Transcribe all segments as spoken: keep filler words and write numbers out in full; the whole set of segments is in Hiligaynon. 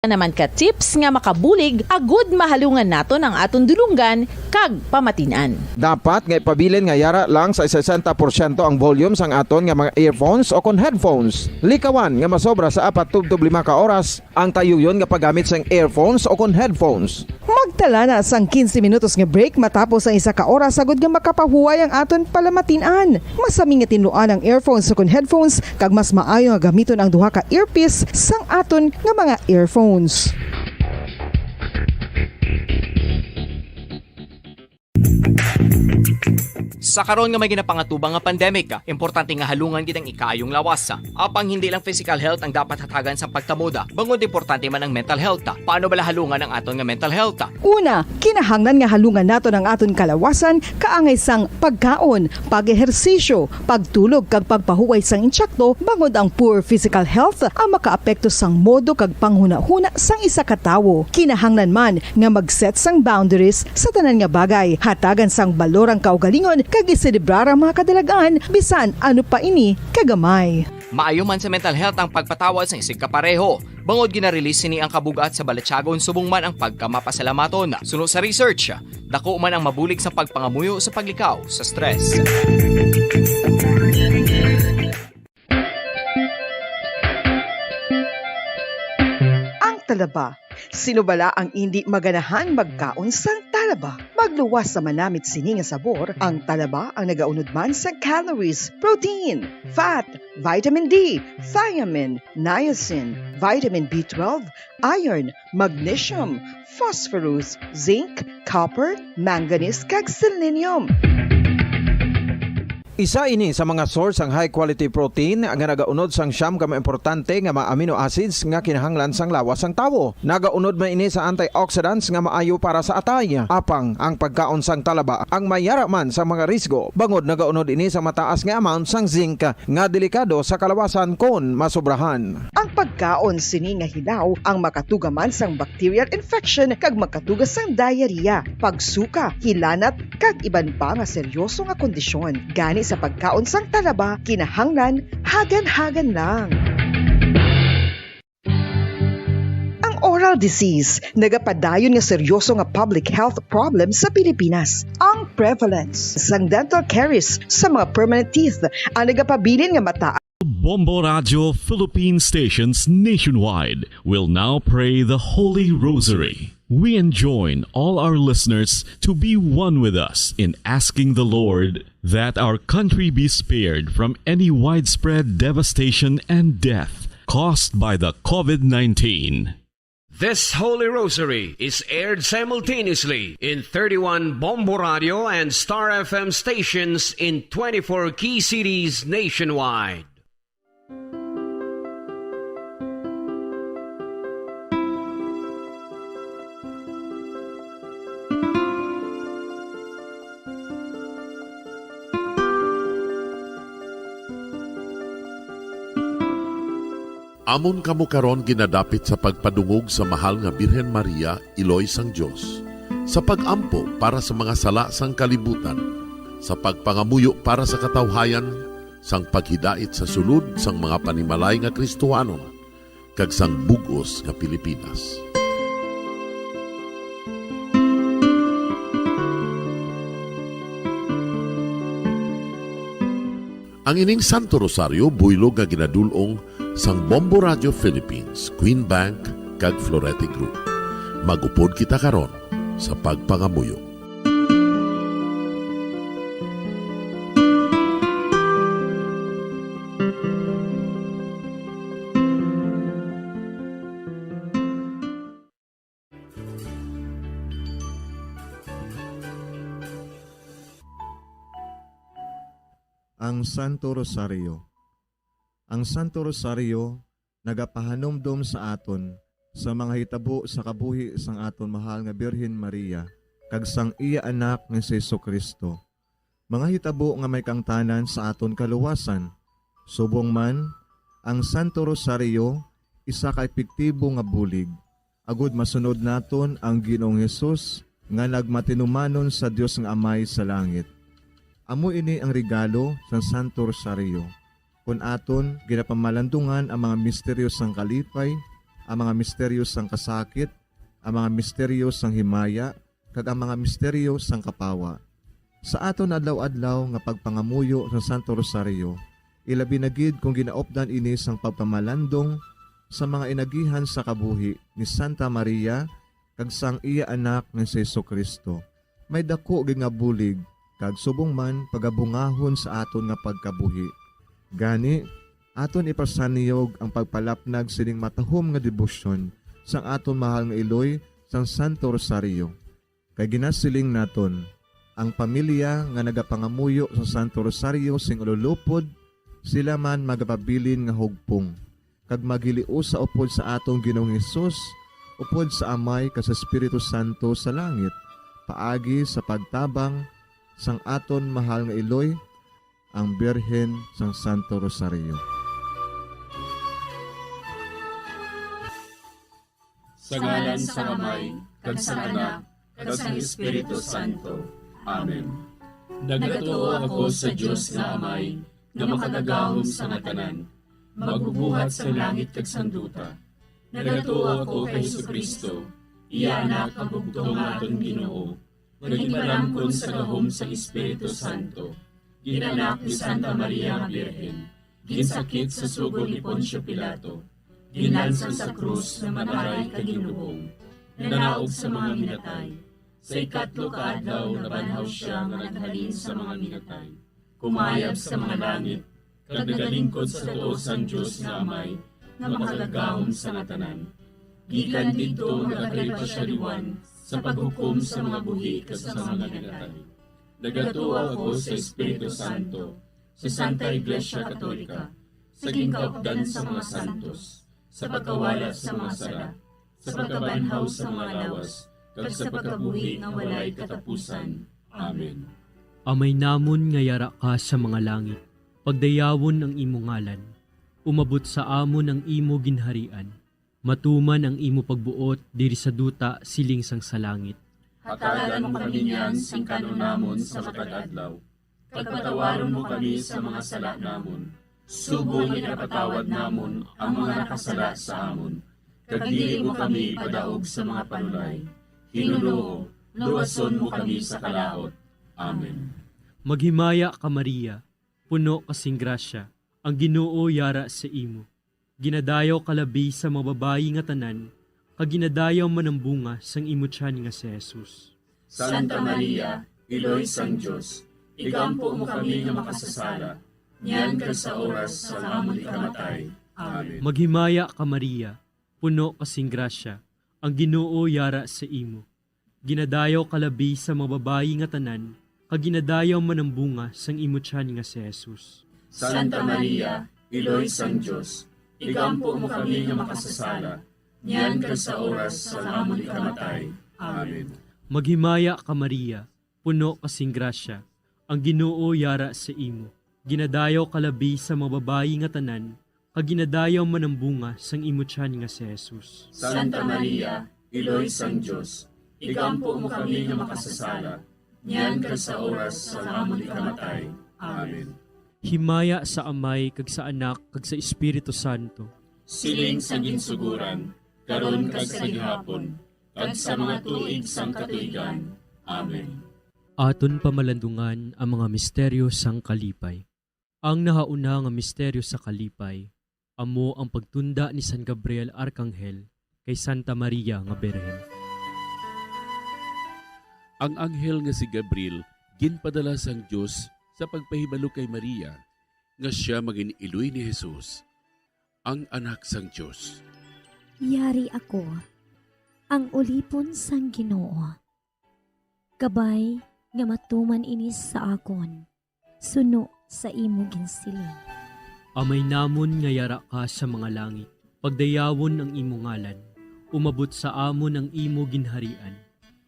naman ka tips nga makabulig agud mahalungan naton ang aton dulonggan kag pamatin-an. Dapat nga ipabilin nga yara lang sa sesenta porsyento ang volume sang aton nga mga earphones o kon headphones. Likawan nga masobra sa apat tubtob lima ka oras ang tayuyon nga paggamit sang earphones o kon headphones. Magtala na sang quince minutos nga break matapos ang isa ka oras agud nga makapahuway ang aton palamatin-an. Masami nga tinluan ang earphones o kon headphones, kag mas maayo nga gamiton ang duha ka earpiece sang aton nga mga earphones. Sa karon nga may ginapangatubang nga pandemic, importante nga halungan gid ang ikaayong lawas. Apang hindi lang physical health ang dapat hatagan sa pagtamod, bangod importante man ang mental health. Paano bala halungan ang aton nga mental health? Una, kinahanglan nga halungan naton ang aton kalawasan kaangay sang pagkaon, pag-ehersisyo, pagtulog kag pagpahuway sang intsakto, bangod ang poor physical health ang makaapekto sang modo kag panghunahuna sang isa ka tawo. Kinahanglan man nga mag-set sang boundaries sa tanan nga bagay, hatagan sang balor ang kaugalingon kag iselebrar ang mga kadalagan, bisan ano pa ini kagamay. Maayo man sa mental health ang pagpatawad sang isigkapareho, bangod gina-release sini ang kabug-at sa balatyagon subong man ang pagkamapasalamaton. Suno sa research, dako man ang mabulig sa pagpangamuyo sa paglikaw sa stress. Ang talaba. Sino bala ang indi maganahan magkaon sang talaba? Magluwas sa manamit sini nga sabor, ang talaba ang nagaunod man sa calories, protein, fat, vitamin D, thiamine, niacin, vitamin B twelve, iron, magnesium, phosphorus, zinc, copper, manganese, kag selenium. Isa ini sa mga source sang high quality protein nga nagaunod sang siyam ka mga importante nga mga amino acids nga kinahanglan sang lawas sang tawo. Nagaunod man ini sa antioxidants nga maayo para sa atay. Apang ang pagkaon sang talaba ang mayara man sa mga risgo, bangod nagaunod ini sa mataas nga amount sang zinc nga delikado sa kalawasan kon masobrahan. Ang pagkaon sini nga hilaw ang makatuga man sang bacterial infection kag makatuga sang diarrhea, pagsuka, hilanat, kag iban pa nga seryoso nga kondisyon. Gani sa pagkaon sang talaba, kinahanglan hagan-hagan lang. Ang oral disease nagapadayon nga seryoso nga public health problem sa Pilipinas. Ang prevalence sang dental caries sa mga permanent teeth ang nagapabilin nga mataas. Bombo Radio Philippine stations nationwide will now pray the Holy Rosary. We enjoin all our listeners to be one with us in asking the Lord that our country be spared from any widespread devastation and death caused by the COVID nineteen. This Holy Rosary is aired simultaneously in thirty-one Bombo Radio and Star F M stations in twenty-four key cities nationwide. Amon kamo karon ginadapit sa pagpadungog sa mahal nga Birhen Maria, Iloy sang Dios, sa pag-ampo para sa mga sala sang kalibutan, sa pagpangamuyo para sa katawhayan, sang paghidait sa sulod sang mga panimalay nga Kristohanon, kag sang bug-os nga Pilipinas. Ang ining Santo Rosario buylog nga ginadul-ong sang Bombo Radio Philippines, Queen Bank, kag Florete Group. Mag-upod kita karon sa pagpangamuyo. Ang Santo Rosario. Ang Santo Rosario nagapahanumdom sa aton sa mga hitabo sa kabuhi sang aton mahal nga Birhen Maria kag sang iya Anak nga si Jesu-Cristo, mga hitabo nga may kaangtanan sa aton kaluwasan. Subong man, ang Santo Rosario isa ka epektibo nga bulig agud masunod naton ang Ginoong Hesus nga nagmatinumanon sa Dios nga Amay sa langit. Amo ini ang regalo sang Santo Rosario. Kon aton ginapamalandungan ang mga misteryo sang kalipay, ang mga misteryo sang kasakit, ang mga misteryo sang himaya, kag ang mga misteryo sang kapawa. Sa aton adlaw-adlaw nga pagpangamuyo sa Santo Rosario, ilabi na gid kung ginaupdan ini sang pagpamalandong sa mga inagihan sa kabuhi ni Santa Maria kag sang iya Anak nga si Jesu-Cristo, may daku gid nga bulig kag subong man pagabungahon sa aton nga pagkabuhi. Gani, aton ipasaniyog ang pagpalapnag sining matahom nga debosyon sang aton mahal nga iloy sang Santo Rosario. Kay ginasiling naton, ang pamilya nga nagapangamuyo sa Santo Rosario sing ululupod, sila man magapabilin nga hugpong, kag maghiliusa upod sa aton Ginoong Hesus, upod sa Amay kag sa Espiritu Santo sa langit, paagi sa pagtabang sang aton mahal nga iloy, ang Birhen sang Santo Rosario. Sa ngalan sang Amay, kag sang Anak, kag sang Espiritu Santo. Amen. Nagatuo ako sa Dios nga Amay, nga makagagahom sa nga tanan, magbubuhat sa langit kag sang duta. Nagatuo ako kay Jesu-Cristo, iya Anak nga bugtong nga aton Ginoo, nga ginpalangkon sa gahom sang Espiritu Santo, ginanak ni Santa Maria nga Birhen, ginsakit sa sugo ni Poncio Pilato, ginlansang sa krus nga maaray kag ginlubong, nanaog sa mga minatay. Sa ikatlo ka adlaw nabanhaw sia nga naghalin sa mga minatay, kumayab sa mga langit, kag nagalingkod sa tuo sang Dios nga Amay, nga makagagahom sa nga tanan. Gikan didto nagakari pa sia liwan sa paghukom sa mga buhi kag sa mga minatay. Nagatuo ako sa Espiritu Santo, sa Santa Iglesia Katolika, sa ginkaupdan sa mga santos, sa pagkawala sa mga sala, sa pagkabanhaw sa mga lawas, kag sa pagkabuhi nga walay katapusan. Amen. Amay namon nga yara ka sa mga langit, pagdayawon ang imo ngalan. Umabot sa amon ang imo ginharian. Matuman ang imo pagbuot diri sa duta siling sang sa langit. Hatagan mo kami niyan sing kan-on namon sa matag adlaw, kag patawaron mo kami sa mga sala namon, subong nga ginapatawad namon ang mga nakasala sa amon, kag dili mo kami ipadaog sa mga panulay. Hinunoo, luwason mo kami sa kalaut. Amen. Maghimaya ka, Maria, puno ka sing grasya, ang Ginoo yara sa imo. Ginadayaw ka labi sa mga babayi nga tanan, kag ginadayaw man ang bunga sang imo tiyan nga si Jesus. Santa Maria, Iloy sang Dios, igampo mo kami nga makasasala, niyan kag sa oras sang amon ikamatay. Amen. Maghimaya ka, Maria, puno ka sing grasya, ang Ginoo yara sa imo. Ginadayaw ka labi sa mga babayi nga tanan, kag ginadayaw man ang bunga sang imo tiyan nga si Jesus. Santa Maria, Iloy sang Dios, igampo mo kami nga makasasala, niyan kag sa oras sang amon ikamatay. Amen. Maghimaya ka, Maria, puno ka sing grasya, ang Ginoo yara sa imo. Ginadayaw ka labi sa mga babayi nga tanan, kag ginadayaw man ang bunga sang imo tiyan nga si Jesus. Santa Maria, Iloy sang Dios, igampo mo kami nga makasasala, niyan kag sa oras sang amon ikamatay. Amen. Himaya sa Amay, kag sa Anak, kag sa Espiritu Santo. Siling sa ginsuguran, karon kag sa gihapon, kag sa mga tuig sang katuigan. Amen. Aton pamalandungan ang mga misteryo sang kalipay. Ang nahauna nga misteryo sa kalipay amo ang pagtunda ni San Gabriel Arkanghel kay Santa Maria nga Birhen. Ang anghel nga si Gabriel ginpadala sang Dios sa pagpahibalo kay Maria nga sia magin-iloy ni Jesus, ang Anak sang Dios. Yari ako, ang ulipon sang Ginoo. Kabay nga matuman ini sa akon, suno sa imo ginsiling. Amay namon nga yara ka sa mga langit, pagdayawon ang imo ngalan. Umabot sa amon ang imo ginharian.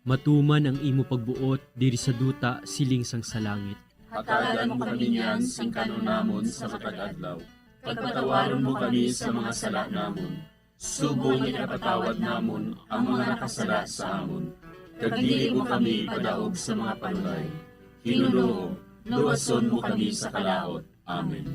Matuman ang imo pagbuot diri sa duta siling sang sa langit. Hatagan mo kami niyan sing kan-on namon sa matag adlaw, kag patawaron mo kami sa mga sala namon, subong nga ginapatawad namon ang mga nakasala sa amon, kag dili mo kami ipadaog sa mga panulay. Ginoo, luwason mo kami sa kalaut. Amen.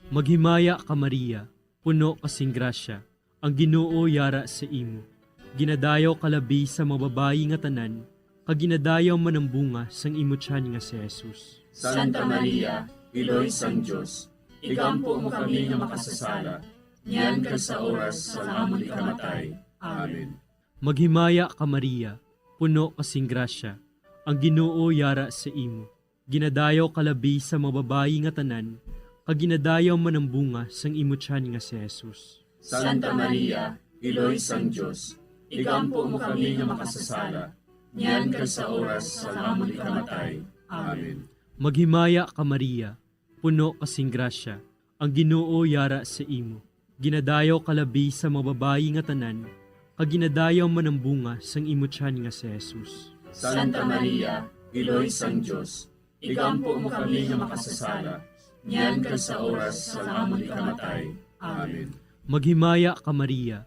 Maghimaya ka, Maria, puno ka sing grasya, Ang Ginoo yara sa imo. Ginadayaw ka labi sa mga babayi nga tanan, kag ginadayaw man ang bunga sang imo tiyan nga si Jesus. Santa Maria, Iloy sang Dios, igampo mo kami nga makasasala, niyan kag sa oras sang amon ikamatay. Amen. Maghimaya ka, Maria, puno ka sing grasya, ang Ginoo yara sa imo. Ginadayaw ka labi sa mga babayi nga tanan, kag ginadayaw man ang bunga sang imo tiyan nga si Jesus. Santa Maria, Iloy sang Dios, igampo mo kami nga makasasala, niyan kag sa oras sang amon ikamatay. Amen. Maghimaya ka, Maria, puno ka sing grasya, ang Ginoo yara sa imo. Ginadayaw ka labi sa mga babayi nga tanan, kag ginadayaw man ang bunga sang imo tiyan nga si Jesus. Santa Maria, Iloy sang Dios, igampo mo kami nga makasasala, niyan kag sa oras sang amon ikamatay. Amen. Maghimaya ka, Maria,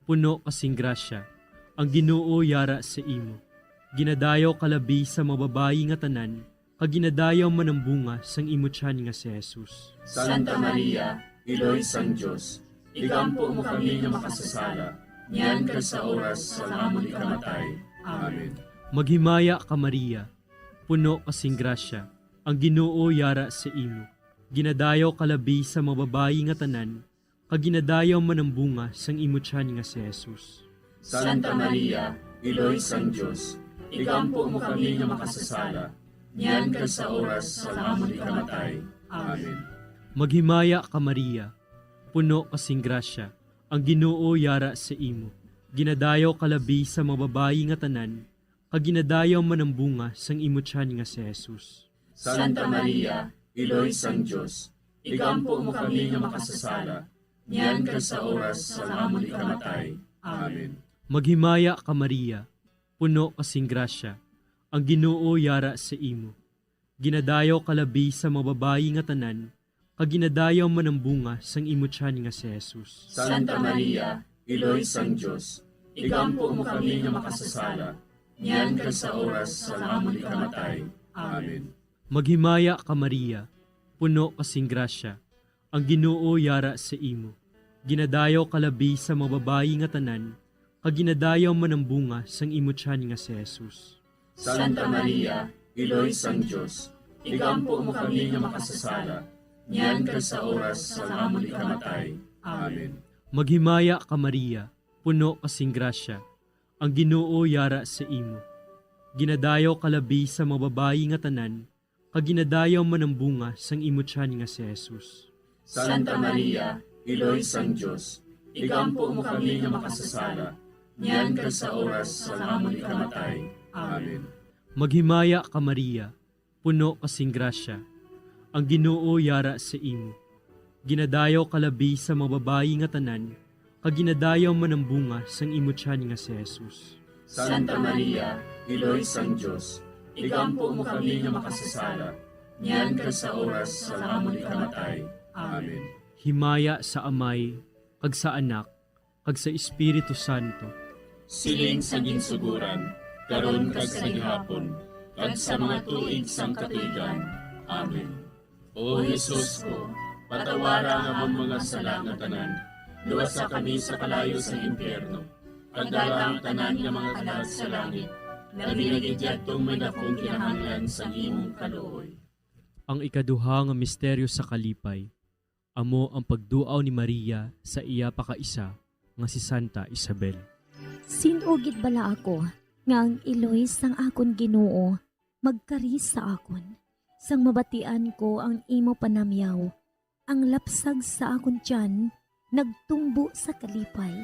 puno ka sing grasya, ang Ginoo yara sa imo. Ginadayaw ka labi sa mga babayi nga tanan, kag ginadayaw man ang bunga sang imo tiyan nga si Jesus. Santa Maria, Iloy sang Dios, igampo mo kami nga makasasala, niyan kag sa oras sang amon ikamatay. Amen. Maghimaya ka, Maria, puno ka sing grasya, ang Ginoo yara sa imo. Ginadayaw ka labi sa mga babayi nga tanan, kag ginadayaw man ang bunga sang imo tiyan nga si Jesus. Santa Maria, Iloy sang Dios, igampo mo kami nga makasasala, niyan kag sa oras sang amon ikamatay. Amen. Maghimaya ka, Maria, puno ka sing grasya, ang Ginoo yara sa imo. Ginadayaw ka labi sa mga babayi nga tanan, kag ginadayaw man ang bunga sang imo tiyan nga si Jesus. Santa Maria, Iloy sang Dios, igampo mo kami nga makasasala, niyan kag sa oras sang amon ikamatay. Amen. Maghimaya ka, Maria, puno ka sing grasya, ang Ginoo yara sa imo. Ginadayaw ka labi sa mga babayi nga tanan, kag ginadayaw man ang bunga sang imo tiyan nga si Jesus. Santa Maria, Iloy sang Dios, igampo mo kami nga makasasala, niyan kag sa oras sang amon ikamatay. Amen. Maghimaya ka, Maria, puno ka sing grasya, ang Ginoo yara sa imo. Ginadayaw ka labi sa mga babayi nga tanan, kag ginadayaw man ang bunga sang imo tiyan nga si Jesus. Santa Maria, Iloy sang Dios, igampo mo kami nga makasasala, niyan kag sa oras sang amon ikamatay. Amen. Maghimaya ka, Maria, puno ka sing grasya, ang Ginoo yara sa imo. Ginadayaw ka labi sa mga babayi nga tanan, kag ginadayaw man ang bunga sang imo tiyan nga si Jesus. Santa Maria, Iloy sang Dios, igampo mo kami nga makasasala, niyan kag sa oras sang amon ikamatay. Amen. Maghimaya ka, Maria, puno ka sing grasya, ang Ginoo yara sa imo. Ginadayaw ka labi sa mga babayi nga tanan, kag ginadayaw man ang bunga sang imo tiyan nga si Jesus. Santa Maria, Iloy sang Dios, igampo mo kami nga makasasala, niyan kag sa oras sang amon ikamatay. Amen. Himaya sa Amay, kag sa Anak, kag sa Espiritu Santo. Siling sa ginsuguran, karon kag sa gihapon, kag sa mga tuig sang katuigan. Amen. O Jesus ko, patawara ang amon mga sala nga tanan, luwasa kami sa kalayo sa impyerno, pagdala ang tanan nga mga kalag sa langit, labi na gid yadtong may dakong kinahanglan sang imong kaluoy. Ang ikaduha nga misteryo sa kalipay, amo ang pagduaw ni Maria sa iya pakaisa nga si Santa Isabel. Sin-o gid bala ako nga ang iloy sang akon Ginoo magkari sa akon, sang mabatian ko ang imo panamyaw, ang lapsag sa akon tiyan nagtumbo sa kalipay.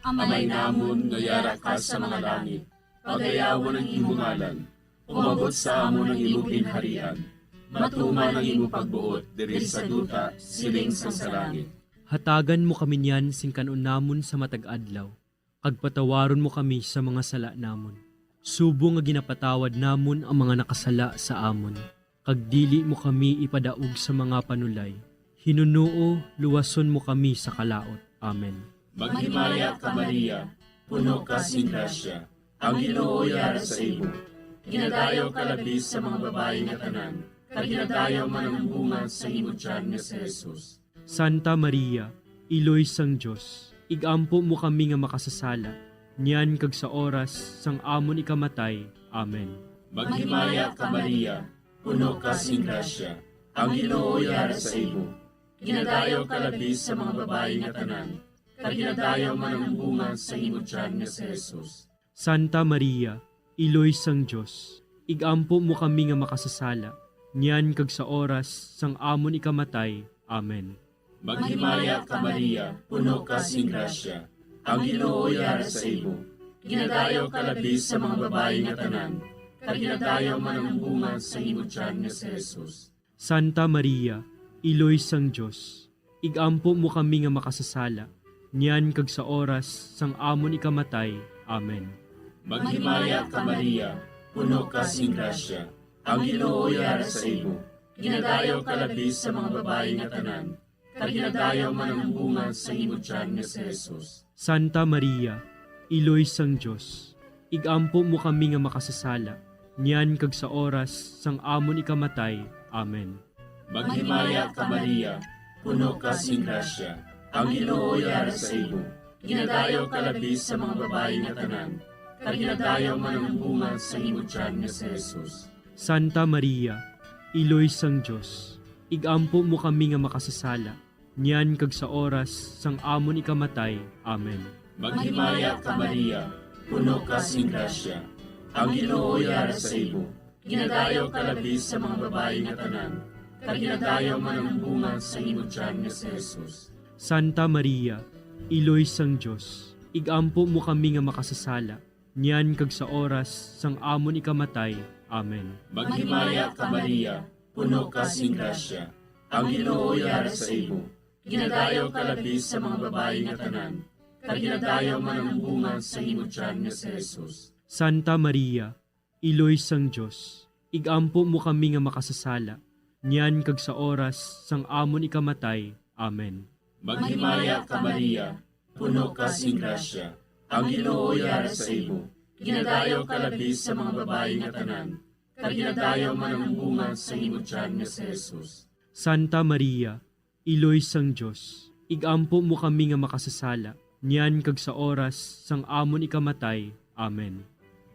Amay namon nga yara ka sa mga langit, pagayawon ang imo ngalan, umabot sa amon ang imo ginharian, matuman ang imo pagbuot diri sa duta siling sang sa langit. Hatagan mo kami niyan sing kan-on namon sa matag adlaw, kag patawaron mo kami sa mga sala namon, subong nga ginapatawad namon ang mga nakasala sa amon, kag dili mo kami ipadaog sa mga panulay. Hinunoo, luwason mo kami sa kalaut. Amen. Maghimaya ka, Maria, puno ka sing grasya, ang Ginoo yara sa imo. Ginadayaw ka labi sa mga babayi nga tanan, kag ginadayaw man ang bunga sa imo tiyan nga si Jesus. Santa Maria, Iloy sang Dios, ig-ampo mo kami nga makasasala, niyan kag sa oras sang amon ikamatay. Amen. Maghimaya ka, Maria, puno ka sing grasya, ang Ginoo yara sa imo. Ginadayaw ka labi sa mga babayi nga tanan, kag ginadayaw man ang bunga sa imo tiyan nga si Jesus. Santa Maria, Iloy sang Dios, ig-ampo mo kami nga makasasala, niyan kag sa oras sang amon ikamatay. Amen. Maghimaya ka, Maria, puno ka sing grasya, ang Ginoo yara sa imo. Ginadayaw ka labi sa mga babayi nga tanan, kag ginadayaw man ang bunga sa imo tiyan nga si Jesus. Santa Maria, Iloy sang Dios, ig-ampo mo kami nga makasasala, niyan kag sa oras sang amon ikamatay. Amen. Maghimaya ka, Maria, puno ka sing grasya, ang Ginoo yara sa imo. Ginadayaw ka labi sa mga babayi nga tanan, kag ginadayaw man ang bunga sa imo tiyan nga si Jesus. Santa Maria, Iloy sang Dios, ig-ampo mo kami nga makasasala, niyan kag sa oras sang amon ikamatay. Amen. Maghimaya ka, Maria, puno ka sing grasya, ang Ginoo yara sa imo. Ginadayaw ka labi sa mga babayi nga tanan, kag ginadayaw man ang bunga sa imo tiyan nga si Jesus. Santa Maria, Iloy sang Dios, ig-ampo mo kami nga makasasala, niyan kag sa oras sang amon ikamatay. Amen. Maghimaya ka, Maria, puno ka sing grasya, ang Ginoo yara sa imo. Ginadayaw ka labi sa mga babayi nga tanan, kag ginadayaw man ang bunga sa imo tiyan nga si Jesus. Santa Maria, Iloy sang Dios, ig-ampo mo kami nga makasasala, niyan kag sa oras sang amon ikamatay. Amen. Maghimaya ka, Maria, puno ka sing grasya, ang Ginoo yara sa imo. Ginadayaw ka labi sa mga babayi nga tanan, kag ginadayaw man ang bunga sa imo tiyan nga si Jesus. Santa Maria, Iloy sang Dios, ig-ampo mo kami nga makasasala, niyan kag sa oras sang amon ikamatay. Amen. Maghimaya ka, Maria, puno ka sing grasya, ang Ginoo yara sa imo. Ginadayaw ka labi sa mga babayi nga tanan, kag ginadayaw man ang bunga sa imo tiyan nga si Jesus. Santa Maria, Iloy sang Dios, ig-ampo mo kami nga makasasala, niyan kag sa oras sang amon ikamatay. Amen.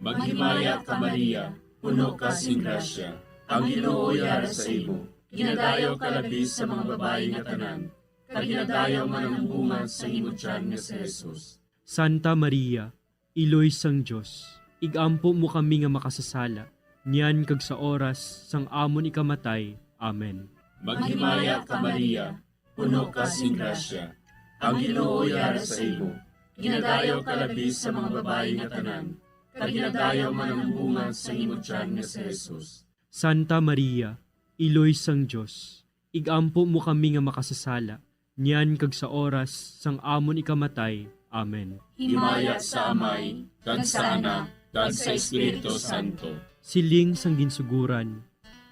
Maghimaya ka, Maria, puno ka sing grasya, ang Ginoo yara sa imo. Ginadayaw ka labi sa mga babayi nga tanan, kag ginadayaw man ang bunga sa imo tiyan nga si Jesus. Santa Maria, Iloy sang Dios, ig-ampo mo kami nga makasasala, niyan kag sa oras sang amon ikamatay. Amen. Maghimaya ka, Maria, puno ka sing grasya, ang Ginoo yara sa imo. Ginadayaw ka labi sa mga babayi nga tanan, kag ginadayaw man ang bunga sa imo tiyan nga si Jesus. Santa Maria, Iloy sang Dios, ig-ampo mo kami nga makasasala, niyan kag sa oras sang amon ikamatay. Amen. Himaya sa Amay, kag sa Anak, kag sa Espiritu Santo. Siling sang ginsuguran,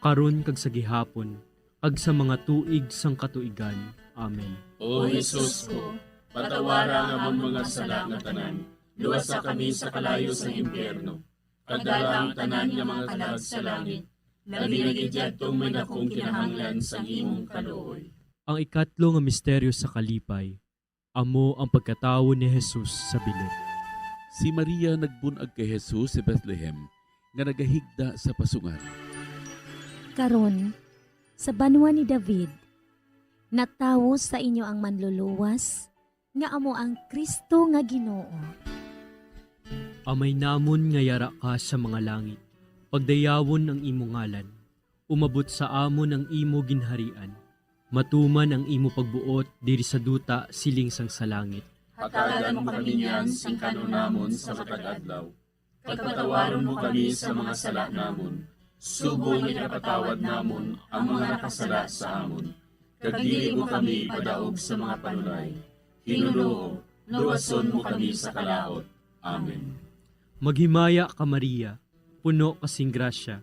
karon kag sa gihapon, kag sa mga tuig sang katuigan. Amen. O Jesus ko, patawara ang amon mga sala nga tanan, luwasa kami sa kalayo sang impyerno, kag dala ang tanan nga mga kalag sa langit, labi na gid yadtong may dakong kinahanglan sang imong kaluoy. Ang ikatlo nga misteryo sa kalipay, amo ang pagkatawo ni Jesus sa bilog. Si Maria nagbun-ag kay Jesus sa Bethlehem, nga nagahigda sa pasungan. Karon, sa banwa ni David, natawo sa inyo ang Manluluwas, nga amo ang Cristo nga Ginoo. Amay namon nga yara ka sa mga langit, pagdayawon ang imo ngalan. Umabot sa amon ang imo ginharian. Matuman ang imo pagbuot diri sa duta siling sang sa langit. Hatagan mo kami niyan sing kan-on namon sa matag adlaw. Kag patawaron mo kami sa mga sala namon, subong nga ginapatawad namon ang mga nakasala sa amon. Kag dili mo kami ipadaog sa mga panulay. Hinunoo, luwason mo kami sa kalaut. Amen. Maghimaya ka, Maria, puno ka sing grasya,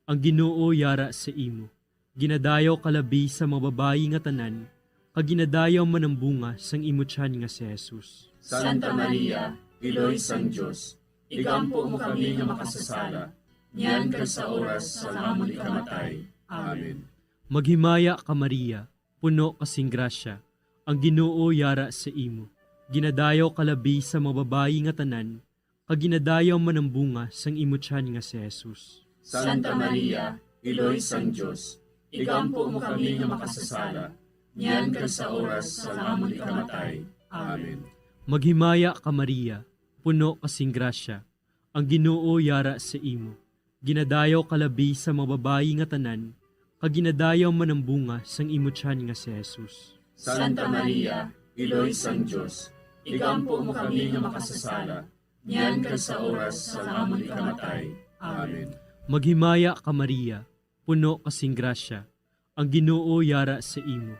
ang Ginoo yara sa imo. Ginadayaw ka labi sa mga babayi nga tanan, kag ginadayaw man ang bunga sang imo tiyan nga si Jesus. Santa Maria, Iloy sang Dios, igampo mo kami nga makasasala, niyan kag sa oras sang amon ikamatay. Amen. Maghimaya ka, Maria, puno ka sing grasya, Ang Ginoo yara sa imo. Ginadayaw ka labi sa mga babayi nga tanan, kag ginadayaw man ang bunga sang imo tiyan nga si Jesus. Santa Maria, Iloy sang Dios, igampo mo kami nga makasasala, niyan kag sa oras sang amon ikamatay. Amen. Maghimaya ka, Maria, puno ka sing grasya, ang Ginoo yara sa imo. Ginadayaw ka labi sa mga babayi nga tanan, kag ginadayaw man ang bunga sang imo tiyan nga si Jesus. Santa Maria, Iloy sang Dios, igampo mo kami nga makasasala, niyan kag sa oras sang amon ikamatay. Amen. Maghimaya ka, Maria, puno ka sing grasya, ang Ginoo yara sa imo.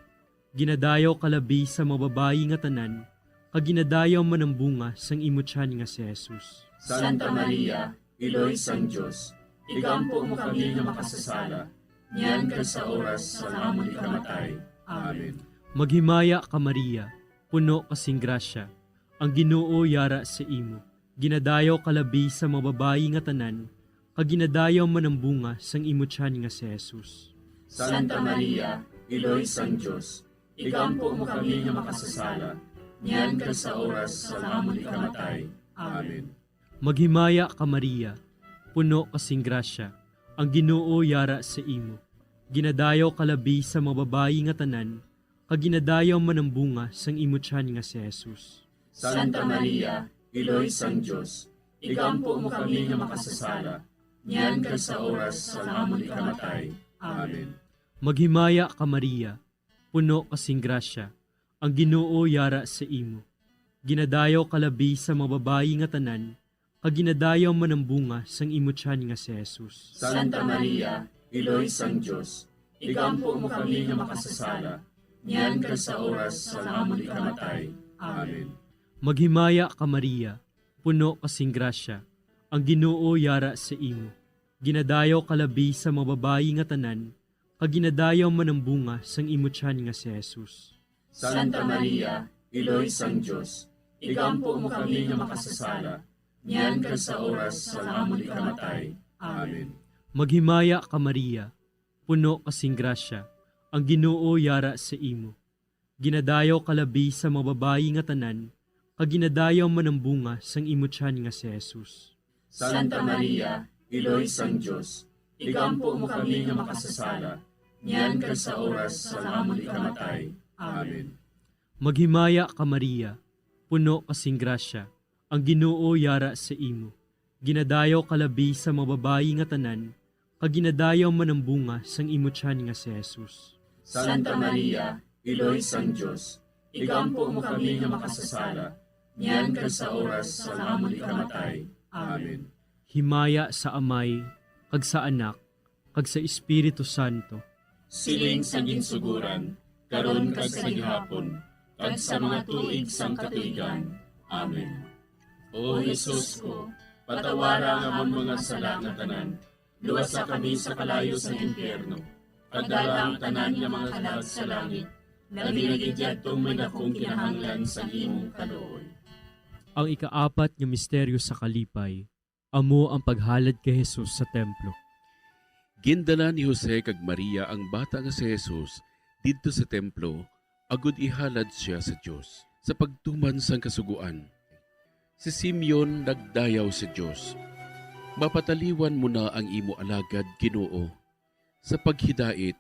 Ginadayaw ka labi sa mga babayi nga tanan, kag ginadayaw man ang bunga sang imo tiyan nga si Jesus. Santa Maria, Iloy sang Dios, igampo mo kami nga makasasala, niyan kag sa oras sang amon ikamatay. Amen. Maghimaya ka, Maria, puno ka sing grasya, ang Ginoo yara sa imo. Ginadayaw ka labi sa mga babayi nga tanan, kag ginadayaw man ang bunga sang imo tiyan nga si Jesus. Santa Maria, Iloy sang Dios, igampo mo kami nga makasasala, niyan kag sa oras sang amon ikamatay. Amen. Maghimaya ka, Maria, puno ka sing grasya, ang Ginoo yara sa imo. Ginadayaw ka labi sa mga babayi nga tanan, kag ginadayaw man ang bunga sang imo tiyan nga si Jesus. Santa Maria, Iloy sang Dios, igampo mo kami nga makasasala, niyan kag sa oras sang amon ikamatay. Amen. Maghimaya ka, Maria, puno ka sing grasya, ang Ginoo yara sa imo. Ginadayaw ka labi sa mga babayi nga tanan, kag ginadayaw man ang bunga sang imo tiyan nga si Jesus. Santa Maria, Iloy sang Dios, igampo mo kami nga makasasala, niyan kag sa oras sang amon ikamatay. Amen. Maghimaya ka, Maria, puno ka sing grasya, ang Ginoo yara sa imo. Ginadayaw ka labi sa mga babayi nga tanan, kag ginadayaw man ang bunga sang imo tiyan nga si Jesus. Santa Maria, Iloy sang Dios, igampo mo kami nga makasasala, niyan kag sa oras sang amon ikamatay. Amen. Maghimaya ka, Maria, puno ka sing grasya, ang Ginoo yara sa imo. Ginadayaw ka labi sa mga babayi nga tanan, kag ginadayaw man ang bunga sang imo tiyan nga si Jesus. Santa Maria, Iloy sang Dios, igampo mo kami nga makasasala, niyan kag sa oras sang amon ikamatay. Amen. Maghimaya ka, Maria, puno ka sing grasya, ang Ginoo yara sa imo. Ginadayaw ka labi sa mga babayi nga tanan, kag ginadayaw man ang bunga sang imo tiyan nga si Jesus. Santa Maria, Iloy sang Dios, igampo mo kami nga makasasala, niyan kag sa oras sang amon ikamatay. Amen. Himaya sa Amay, kag sa Anak, kag sa Espiritu Santo. Siling sa ginsuguran, karon kag sa gihapon, kag sa mga tuig sang katuigan. Amen. O Jesus ko, patawara ang amon mga sala nga tanan, luwasa kami sa kalayo sang impyerno, kag dala ang tanan nga mga kalag sa langit, labi na gid yadtong may dakong kinahanglan sang imong kaluoy. Ang ikaapat nga misteryo sa kalipay, amo ang paghalad kay Jesus sa templo. Gindala ni Jose kag Maria ang bata nga si Jesus didto sa templo, agod ihalad sia sa Dios sa pagtuman sang Kasugoan. Si Simeon nagdayaw sa Dios, "Mapataliwan mo na ang imo alagad, Ginoo, sa paghidait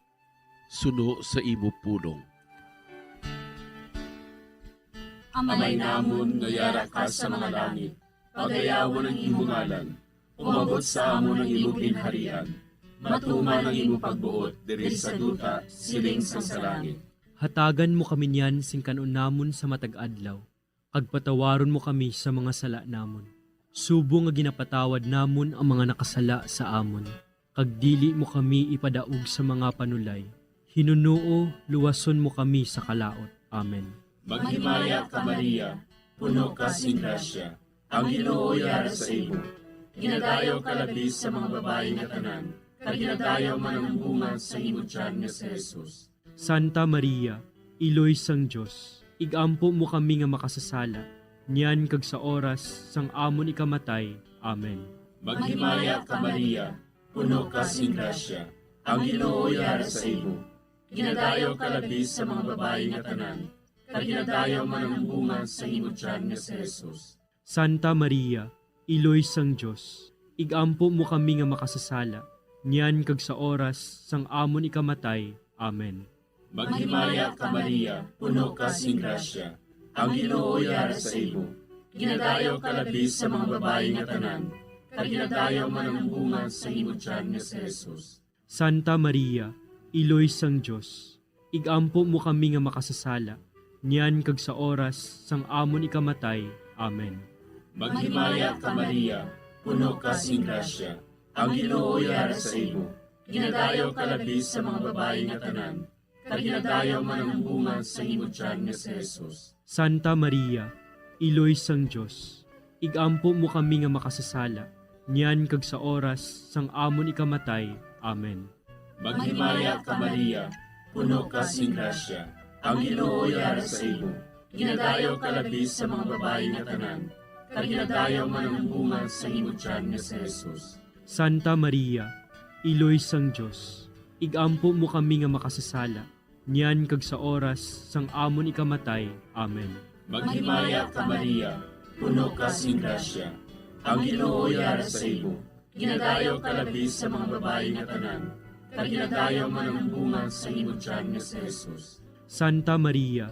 suno sa imo pulong." Amay namon nga yara ka sa mga langit, pagayawon ang imo ngalan. Umabot sa amon ang imo ginharian. Matuman ang imo pagbuot diri sa duta, siling sang sa langit. Hatagan mo kami niyan sing kan-on namon sa matag adlaw, kag patawaron mo kami sa mga sala namon, subong nga ginapatawad namon ang mga nakasala sa amon, kag dili mo kami ipadaog sa mga panulay. Hinunoo, luwason mo kami sa kalaut. Amen. Maghimaya ka, Maria, puno ka sing grasya, ang Ginoo yara sa imo. Ginadayaw ka labi sa mga babayi nga tanan, kag ginadayaw man ang bunga sa imo tiyan nga si Jesus. Santa Maria, Iloy sang Dios, igampo mo kami nga makasasala, niyan kag sa oras sang amon ikamatay. Amen. Maghimaya ka, Maria, puno ka sing grasya, ang Ginoo yara sa imo. Ginadayaw ka labi sa mga babayi nga tanan, kag ginadayaw man ang bunga sang imo tiyan nga si Jesus. Santa Maria, Iloy sang Dios, ig-ampo mo kami nga makasasala, niyan kag sa oras sang amon ikamatay. Amen. Maghimaya ka, Maria, puno ka sing grasya, ang Ginoo yara sa imo. Ginadayaw ka labi sa mga babayi nga tanan, kag ginadayaw man ang bunga sa imo tiyan nga si Jesus. Santa Maria, Iloy sang Dios, ig-ampo mo kami nga makasasala, niyan kag sa oras sang amon ikamatay. Amen. Maghimaya ka, Maria, puno ka sing grasya, ang Ginoo yara sa imo. Ginadayaw ka labi sa mga babayi nga tanan, kag ginadayaw man ang bunga sa imo tiyan nga si Jesus. Santa Maria, Iloy sang Dios, ig-ampo mo kami nga makasasala, niyan kag sa oras sang amon ikamatay. Amen. Maghimaya ka, Maria, puno ka sing grasya, ang Ginoo yara sa imo. Ginadayaw ka labi sa mga babayi nga tanan, kag ginadayaw man ang bunga sa imo tiyan nga si Jesus. Santa Maria, Iloy sang Dios, ig-ampo mo kami nga makasasala, niyan kag sa oras sang amon ikamatay. Amen. Maghimaya ka, Maria, puno ka sing grasya, ang Ginoo yara sa imo. Ginadayaw ka labi sa mga babayi nga tanan, kag ginadayaw man ang bunga sa imo tiyan nga si Jesus. Santa Maria,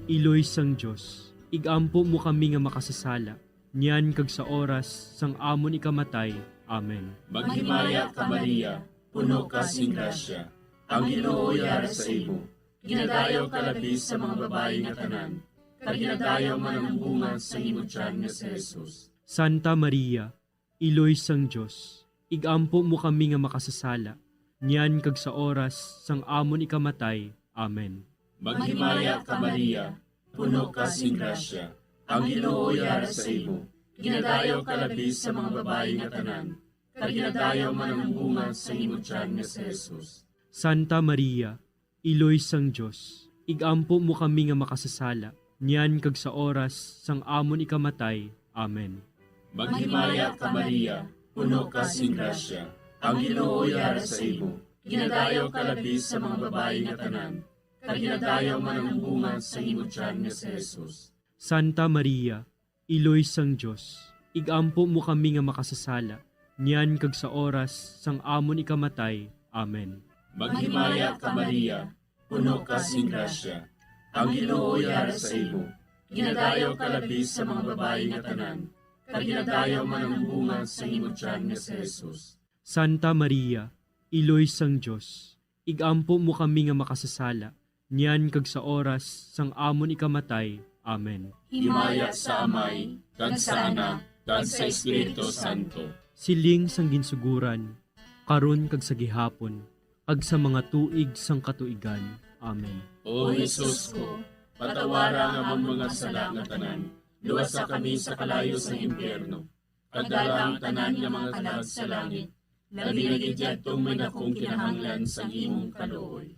Iloy sang Dios, ig-ampo mo kami nga makasasala, niyan kag sa oras sang amon ikamatay. Amen. Maghimaya ka, Maria, puno ka sing grasya, ang Ginoo yara sa imo. Ginadayaw ka labi sa mga babayi nga tanan, kag ginadayaw man ang bunga sa imo tiyan nga si Jesus. Santa Maria, Iloy sang Dios, ig-ampo mo kami nga makasasala, niyan kag sa oras sang amon ikamatay. Amen. Maghimaya ka, Maria, puno ka sing grasya, ang Ginoo yara sa imo. Ginadayaw ka labi sa mga babayi nga tanan, kag ginadayaw man ang bunga sa imo tiyan nga si Jesus. Santa Maria, Iloy sang Dios, ig-ampo mo kami nga makasasala, niyan kag sa oras sang amon ikamatay. Amen. Maghimaya ka, Maria, puno ka sing grasya, ang Ginoo yara sa imo. Ginadayaw ka labi sa mga babayi nga tanan, kag ginadayaw man ang bunga sa imo tiyan nga si Jesus. Santa Maria, Iloy sang Dios, ig-ampo mo kami nga makasasala, niyan kag sa oras sang amon ikamatay. Amen. Maghimaya ka, Maria, puno ka sing grasya, ang Ginoo yara sa imo. Ginadayaw ka labi sa mga babayi nga tanan, kag ginadayaw man ang bunga sa imo tiyan nga si Jesus. Santa Maria, Iloy sang Dios, ig-ampo mo kami nga makasasala, niyan kag sa oras sang amon ikamatay. Amen. Himaya sa Amay, kag sa Anak, kag sa Espiritu Santo. Siling sang ginsuguran, karon kag sa gihapon, kag sa mga tuig sang katuigan. Amen. O Jesus ko, patawara ang amon mga sala nga tanan, luwasa kami sa kalayo sang impyerno, kag dala ang tanan nga mga kalag sa langit, labi na gid yadtong may dakong kinahanglan sang imong kaluoy.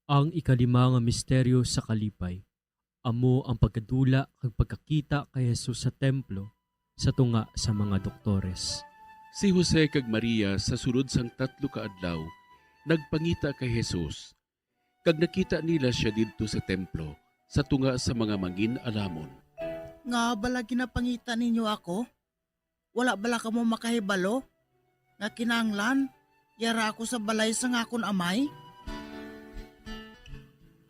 Ang ikalima nga misteryo sa kalipay, amo ang pagkadula kag pagkakita kay Jesus sa templo sa tunga sa mga doktores. Si Jose kag Maria sa sulod sang tatlo ka adlaw nagpangita kay Jesus, kag nakita nila sia didto sa templo sa tunga sa mga mangin-alamon. Ngaa bala ginapangita ninyo ako? Wala bala kamo makahibalo nga kinahanglan yara ako sa balay sang akon Amay?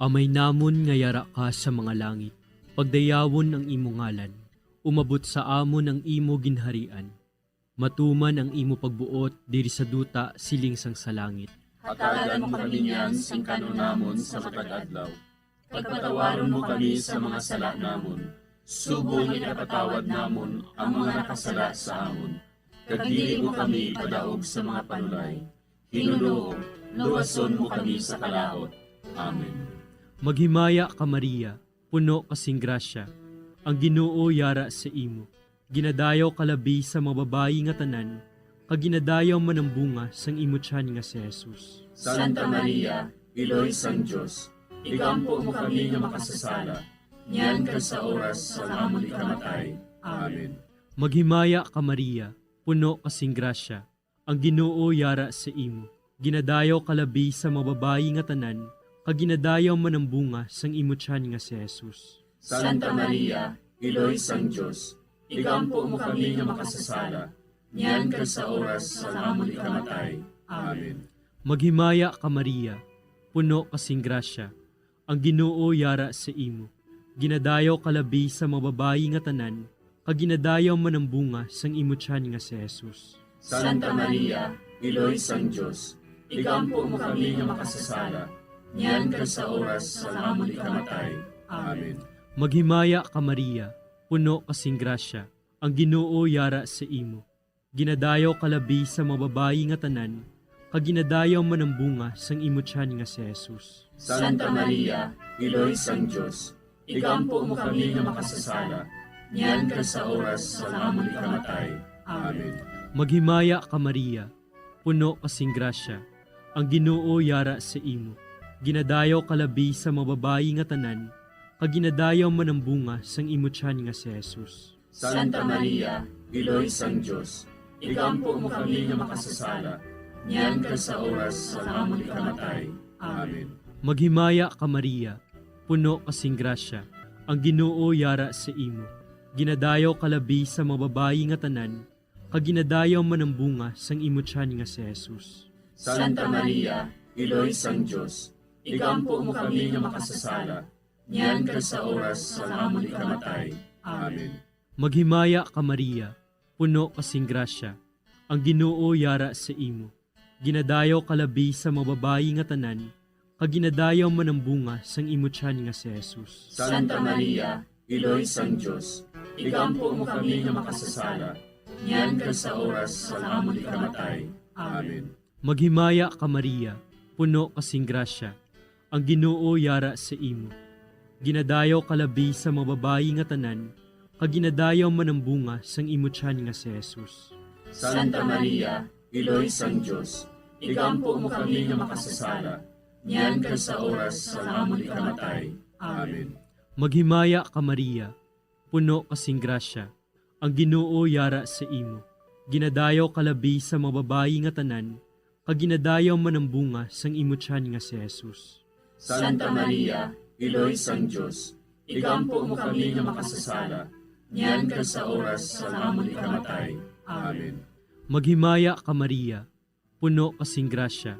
Amay namon nga yara ka sa mga langit, pagdayawon ang imo ngalan, umabot sa amon ang imo ginharian, matuman ang imo pagbuot diri sa duta siling sang sa langit. Hatagan mo kami niyan sing kan-on namon sa matag adlaw. Pagpatawaron mo kami sa mga sala namon, subong nga ginapatawad namon ang mga nakasala sa amon. Kag dili mo kami ipadaog sa mga panulay. Ginoo, luwason mo kami sa kalaut. Amen. Maghimaya ka, Maria, puno ka sing grasya, ang Ginoo yara sa imo. Ginadayaw ka labi sa mga babayi nga tanan, kag ginadayaw man ang bunga sang imo tiyan nga si Jesus. Santa Maria, Iloy sang Dios, igampo mo kami nga makasasala, niyan kag sa oras sang amon ikamatay. Amen. Maghimaya ka, Maria, puno ka sing grasya, ang Ginoo yara sa imo. Ginadayaw ka labi sa mga babayi nga tanan, kag ginadayaw man ang bunga sang imo tiyan nga si Jesus. Santa Maria, Iloy sang Dios, igampo mo kami nga makasasala, niyan kag sa oras sang amon ikamatay. Amen. Maghimaya ka, Maria, puno ka sing grasya, ang Ginoo yara sa imo. Ginadayaw ka labi sa mga babayi nga tanan, kag ginadayaw man ang bunga sang imo tiyan nga si Jesus. Santa Maria, Iloy sang Dios, igampo mo kami nga makasasala, niyan kag sa oras sang amon ikamatay. Amen. Maghimaya ka, Maria, puno ka sing grasya, ang Ginoo yara sa imo. Ginadayaw ka labi sa mga babayi nga tanan, kag ginadayaw man ang bunga sang imo tiyan nga si Jesus. Santa Maria, Iloy sang Dios, igampo mo kami nga makasasala, niyan kag sa oras sang amon ikamatay. Amen. Maghimaya ka, Maria, puno ka sing grasya, ang Ginoo yara sa imo. Ginadayaw ka labi sa mga babayi nga tanan, kag ginadayaw man ang bunga sang imo tiyan nga si Jesus. Santa Maria, Iloy sang Dios, igampo mo kami nga makasasala, niyan kag sa oras sang amon ikamatay. Amen. Maghimaya ka, Maria, puno ka sing grasya, ang Ginoo yara sa imo. Ginadayaw ka labi sa mga babayi nga tanan, kag ginadayaw man ang bunga sang imo tiyan nga si Jesus. Santa Maria, Iloy sang Dios, igampo mo kami nga makasasala, niyan kag sa oras sang amon ikamatay. Amen. Maghimaya ka, Maria, puno ka sing grasya, ang Ginoo yara sa imo. Ginadayaw ka labi sa mga babayi nga tanan, kag ginadayaw man ang bunga sang imo tiyan nga si Jesus. Santa Maria, Iloy sang Dios, igampo mo kami nga makasasala, niyan kag sa oras sang amon ikamatay. Amen. Maghimaya ka, Maria, puno ka sing grasya, ang Ginoo yara sa imo. Ginadayaw ka labi sa mga babayi nga tanan, kag ginadayaw man ang bunga sang imo tiyan nga si Jesus. Santa Maria, Iloy sang Dios, igampo mo kami nga makasasala, niyan kag sa oras sang amon ikamatay. Amen. Maghimaya ka, Maria, puno ka sing grasya, ang Ginoo yara sa imo. Ginadayaw ka labi sa mga babayi nga tanan, kag ginadayaw man ang bunga sang imo tiyan nga si Jesus. Santa Maria, Iloy sang Dios, igampo mo kami nga makasasala, niyan kag sa oras sang amon ikamatay. Amen. Maghimaya ka, Maria, puno ka sing grasya,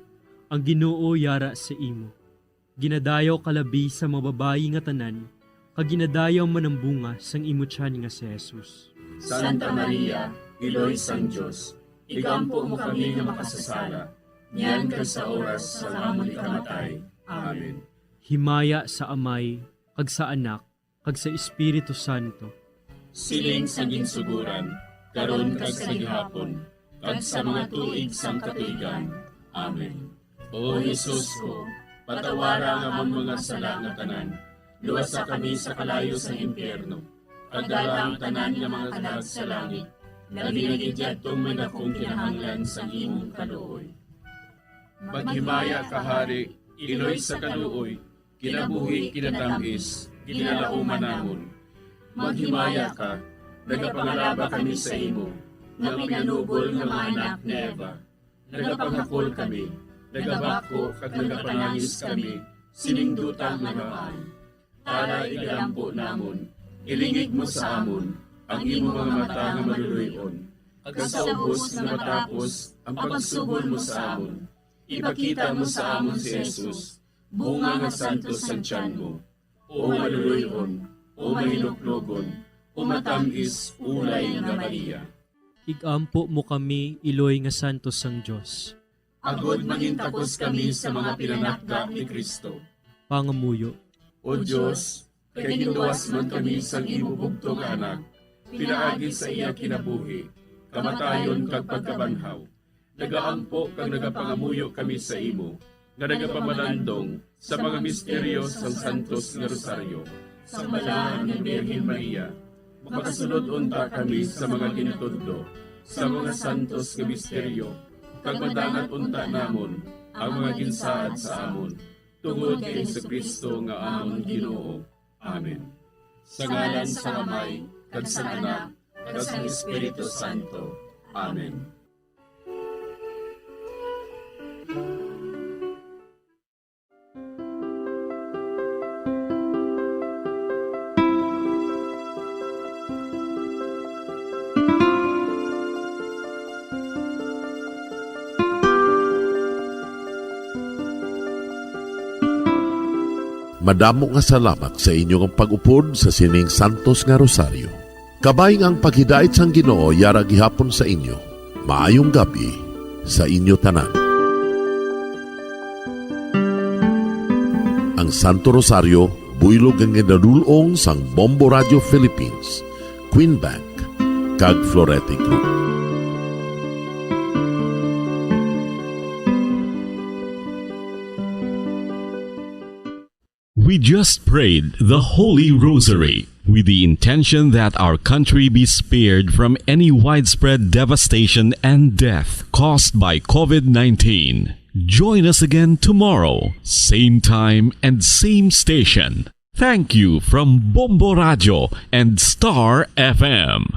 ang Ginoo yara sa imo. Ginadayaw ka labi sa mga babayi nga tanan, kag ginadayaw man ang bunga sang imo tiyan nga si Jesus. Santa Maria, Iloy sang Dios, igampo mo kami nga makasasala, niyan kag sa oras sang amon ikamatay. Amen. Himaya sa Amay, kag sa Anak, kag sa Espiritu Santo. Siling sa ginsugoran, karon kag sa gihapon, kag sa mga tuig sang katuigan. Amen. O Jesus ko, patawara ang amon mga sala nga tanan, luwasa kami sa kalayo sang impyerno, kag dala ang tanan nga mga kalag sa langit, labi na gid yadtong may dakong kinahanglan sang imong kaluoy. Maghimaya ka, Hari, Iloy sa kaluoy, kinabuhi, kinatam-is, ginalauman namon. Maghimaya ka, nagapangalaba kami sa imo, nga pinanubol nga mga anak ni Eva. Nagapangakol kami, nagabako kag nagapanangis kami sining duta nga namaan. Tara, igalampo namon, ilingig mo sa amon ang imo mga mata nga maluloy-on, kag sa ubos nga matapos ang pagsubol mo sa amon, ipakita mo sa amon si Jesus, bunga nga santos sang tiyan mo. O maluloy-on, o mahinuklogon, o matam-is ulay nga Maria. Igampo mo kami, Iloy nga santos sang Dios. Agod mangintakos kami sa mga pinanakda ni Cristo. Pangamuyo. O Dios, kay ginluwas man kami sang imo bugtong nga Anak, pinaagi sa iya kinabuhi, kamatayon, kag pagkabanhaw, nagaampo kag nagapangamuyo kami sa imo, nga nagapamalandong sa mga misteryo sang Santos nga Rosaryo, sang Balaan nga Birhen Maria. Makasulod unta kami sa mga ginatudlo sa mga santos nga misteryo, kag madangat unta namon ang mga ginsaad sa amon, tungod kay Jesu-Cristo nga amon Ginoo. Amen. Sa ngalan sang Amay, kag sang Anak, kag sang Espiritu Santo. Amen. Madamo nga salamat sa inyo nga pag-upod sa sining santos nga rosaryo. Kabay nga ang paghidait sang Ginoo yara gihapon sa inyo. Maayong gab-i sa inyo tanan. Ang Santo Rosario, buylog nga ginadul-ong sang Bombo Radio Philippines, Queen Bank, kag Florete Group. We just prayed the Holy Rosary with the intention that our country be spared from any widespread devastation and death caused by COVID nineteen. Join us again tomorrow, same time and same station. Thank you from Bombo Radio and Star F M.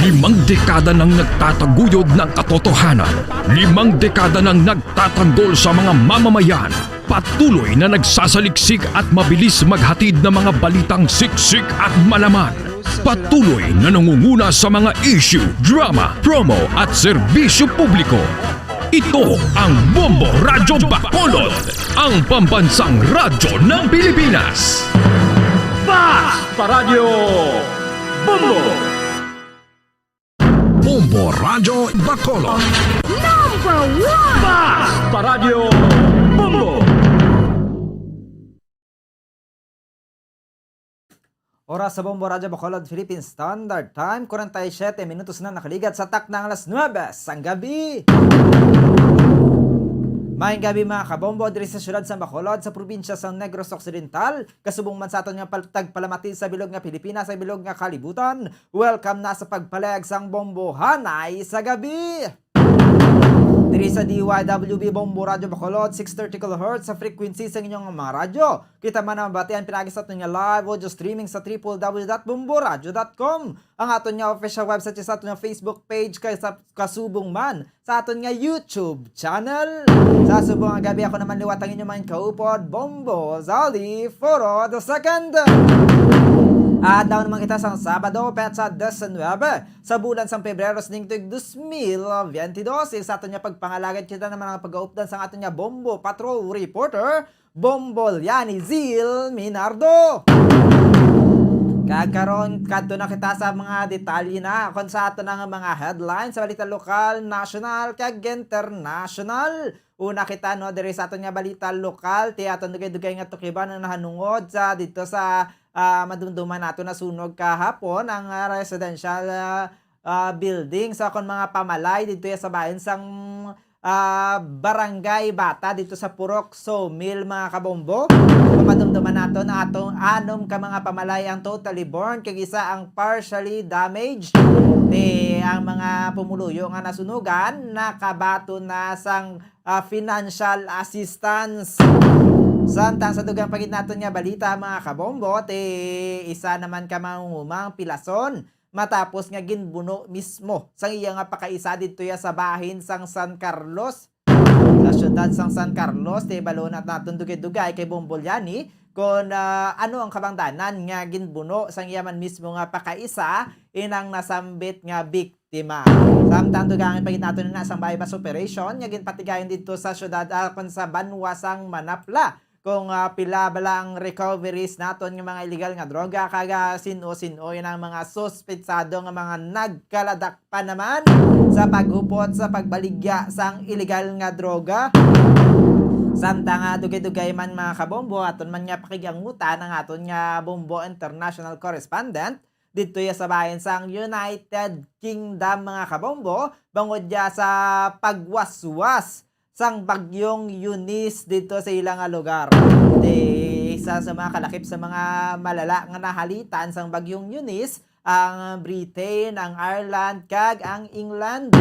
Limang dekada nang nagtataguyod ng katotohanan. Limang dekada nang nagtatanggol sa mga mamamayan. Patuloy na nagsasaliksik at mabilis maghatid ng mga balitang siksik at malaman. Patuloy na nangunguna sa mga issue, drama, promo at serbisyo publiko. Ito ang Bombo Radyo Bacolod, ang pambansang radyo ng Pilipinas. Fast Radyo Bombo. Bombo Radyo Bacolod. Number one! Fast Radyo Bombo. Oras sa Bombo Radyo Bacolod, Philippine Standard Time, kwarenta y siyete minutos na nakaligat sa takna nga alas nuebe sang gabi. Maayong gabi, mga kabombo, diri sa siyudad sa Bacolod, sa probinsya sa Negros Occidental, kasubong man sa aton nga pal-, tagpalamati sa bilog nga Pilipinas, sa bilog nga kalibutan. Welcome na sa pagpalayag sang Bombohanay sa Gabi. Diri sa D Y W B Bombo Radyo Bacolod, six thirty kilohertz sa frequency sa inyong mga radyo. Kita man ang mabatian pinaagi sa aton nga live audio streaming sa triple W dot bomboradyo dot com. Ang aton nga official website sa aton nga Facebook page kag sa kasubong man sa aton nga YouTube channel. Sa subong nga gabi, ako naman liwat ang inyong mga kaupod, Bombo Zaldi Foro the second. Adlaw naman kita sang Sabado, petsa diecinuebe, sa bulan sang Pebrero, sining tuig dos mil veintidós. Sa aton nga pagpangalagad, kita naman ang pag-updan sang aton nga Bombo Patrol Reporter, Bombo Liani Zil Minardo. Kag karon, kadto na kita sa mga detalye na kon sa aton nga mga headlines sa balita lokal, national, kag international. Una kita, no, diri sa aton nga balita lokal, ti aton dugay-dugay nga tukiban ang nahanungod sa dito sa, ah, madumduman nato nasunog kahapon ang, ah, residential, ah, ah, building sa kon mga pamalay dito sa bahin sang, ah, Barangay Bata dito sa Purok Sawmill, mga kabombo. Kung madumduman nato na atong anom ka mga pamalay ang totally burned, kag isa ang partially damaged. Ti ang mga pumuluyo nga nasunugan nakabaton na sang, ah, financial assistance. Samtang sa dugang pa gid naton nga balita, mga kabombo, ti isa naman ka mangungumang pilason matapos nga ginbuno mismo sang iya nga pakaisa didto ya sa bahin sang San Carlos. Sa siyudad sang San Carlos, ti balo na naton dugay-dugay kay Bombo Liani kon, ah, ano ang kabangdanan nga ginbuno sang iya man mismo nga pakaisa inang nasambit nga biktima. Samtang dugangan pa gid naton na sang buy-bust operation nga ginpatigayon didto sa siyudad, ah, kon sa banwa sang Manapla. Kung, ah, pila bala ang recoveries naton nga mga illegal nga droga, kag, ah, sin-o-sin-o yun ang mga suspetsado nga mga nagkaladak pa naman sa paghupot sa pagbaligya sang illegal nga droga. Samtang, ah, dugay-dugay man, mga kabombo, aton man nga pakigangutan ang aton nga Bombo International Correspondent didto ya sa bahin sang United Kingdom, mga kabombo, bangod ya sa pagwaswas sang Bagyong Eunice didto sa ila nga lugar. Ti isa sa mga kalakip sa mga malala nga nahalitan sang Bagyong Eunice ang Britain, ang Ireland, kag ang England.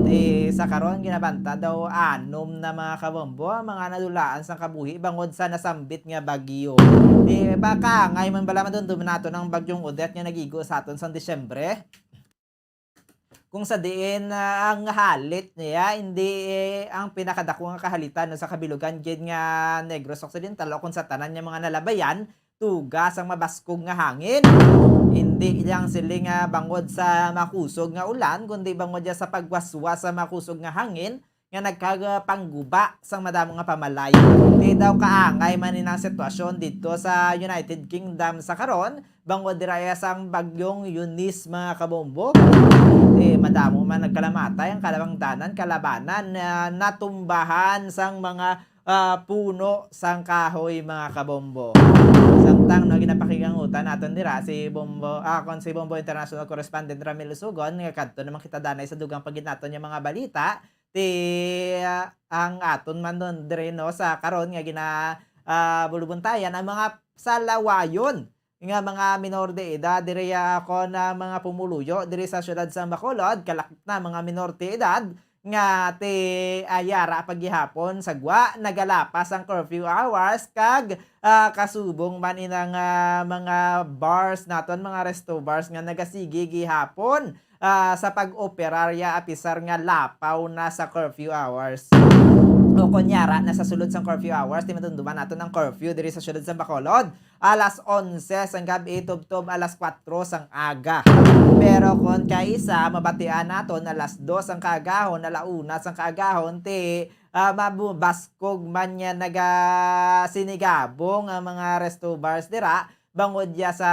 Ti sa karon, ginabanta daw anom na, mga kabombo, ang mga nadulaan sang kabuhi bangod sa nasambit nga bagyo. Ti baka angay man bala madumduman naton ang Bagyong Odette nga nagigo sa aton sang Disyembre. Kung sa diin, ah, ang halit niya, hindi, eh, ang pinakadako nga kahalitan, no, sa kabilugan gid nga Negros Occidental o kung sa tanan nga mga nalabayan, tuga sang mabaskog nga hangin. Hindi lang sila nga bangod sa makusog nga ulan, kundi bangod ya sa pagwaswas sa makusog nga hangin, nga nagkagapangguba sang madamo nga pamalayo. Di daw kaangay man inang sitwasyon didto sa United Kingdom sa karon, bangod dira sang bagyong Eunice, mga kabombo. Di madamo man nagkalamatay ang kalabangdanan, kalabanan na natumbahan sang mga, ah, puno sang kahoy, mga kabombo. Samtang, no, ginapakigangutan naton dira si Bombo, ah, kon si Bombo International Correspondent Ramil Usugon, nga kadto naman kita danay sa dugang pagid naton nga mga balita, ti, ah, ang aton man nun diri, no, sa karon nga gina, ah, bulubuntayan ang mga salawayon nga mga minor de edad diri, ah, kon ang mga pumuluyo diri sa siyudad sa Bacolod, kalakip na mga minor de edad nga ti, ah, yara pa gihapon sa gwa nagalapas ang curfew hours kag, ah, kasubong man inang, ah, mga bars naton, mga resto bars nga nagasigi gihapon, ah, sa pag-operarya apisar nga lapaw na sa curfew hours. O kon yara na sa sulod sang curfew hours, ti madumduman naton ang curfew diri sa siyudad sa Bacolod, alas onse sang gab-i tubtob alas kuwatro sang aga. Pero kon kaisa, mabatian naton alas dos sang kaagahon, ala una sang kaagahon, ti, ah, mabubaskog man nga nagasinigabong ang mga resto bars dira, bangod ya sa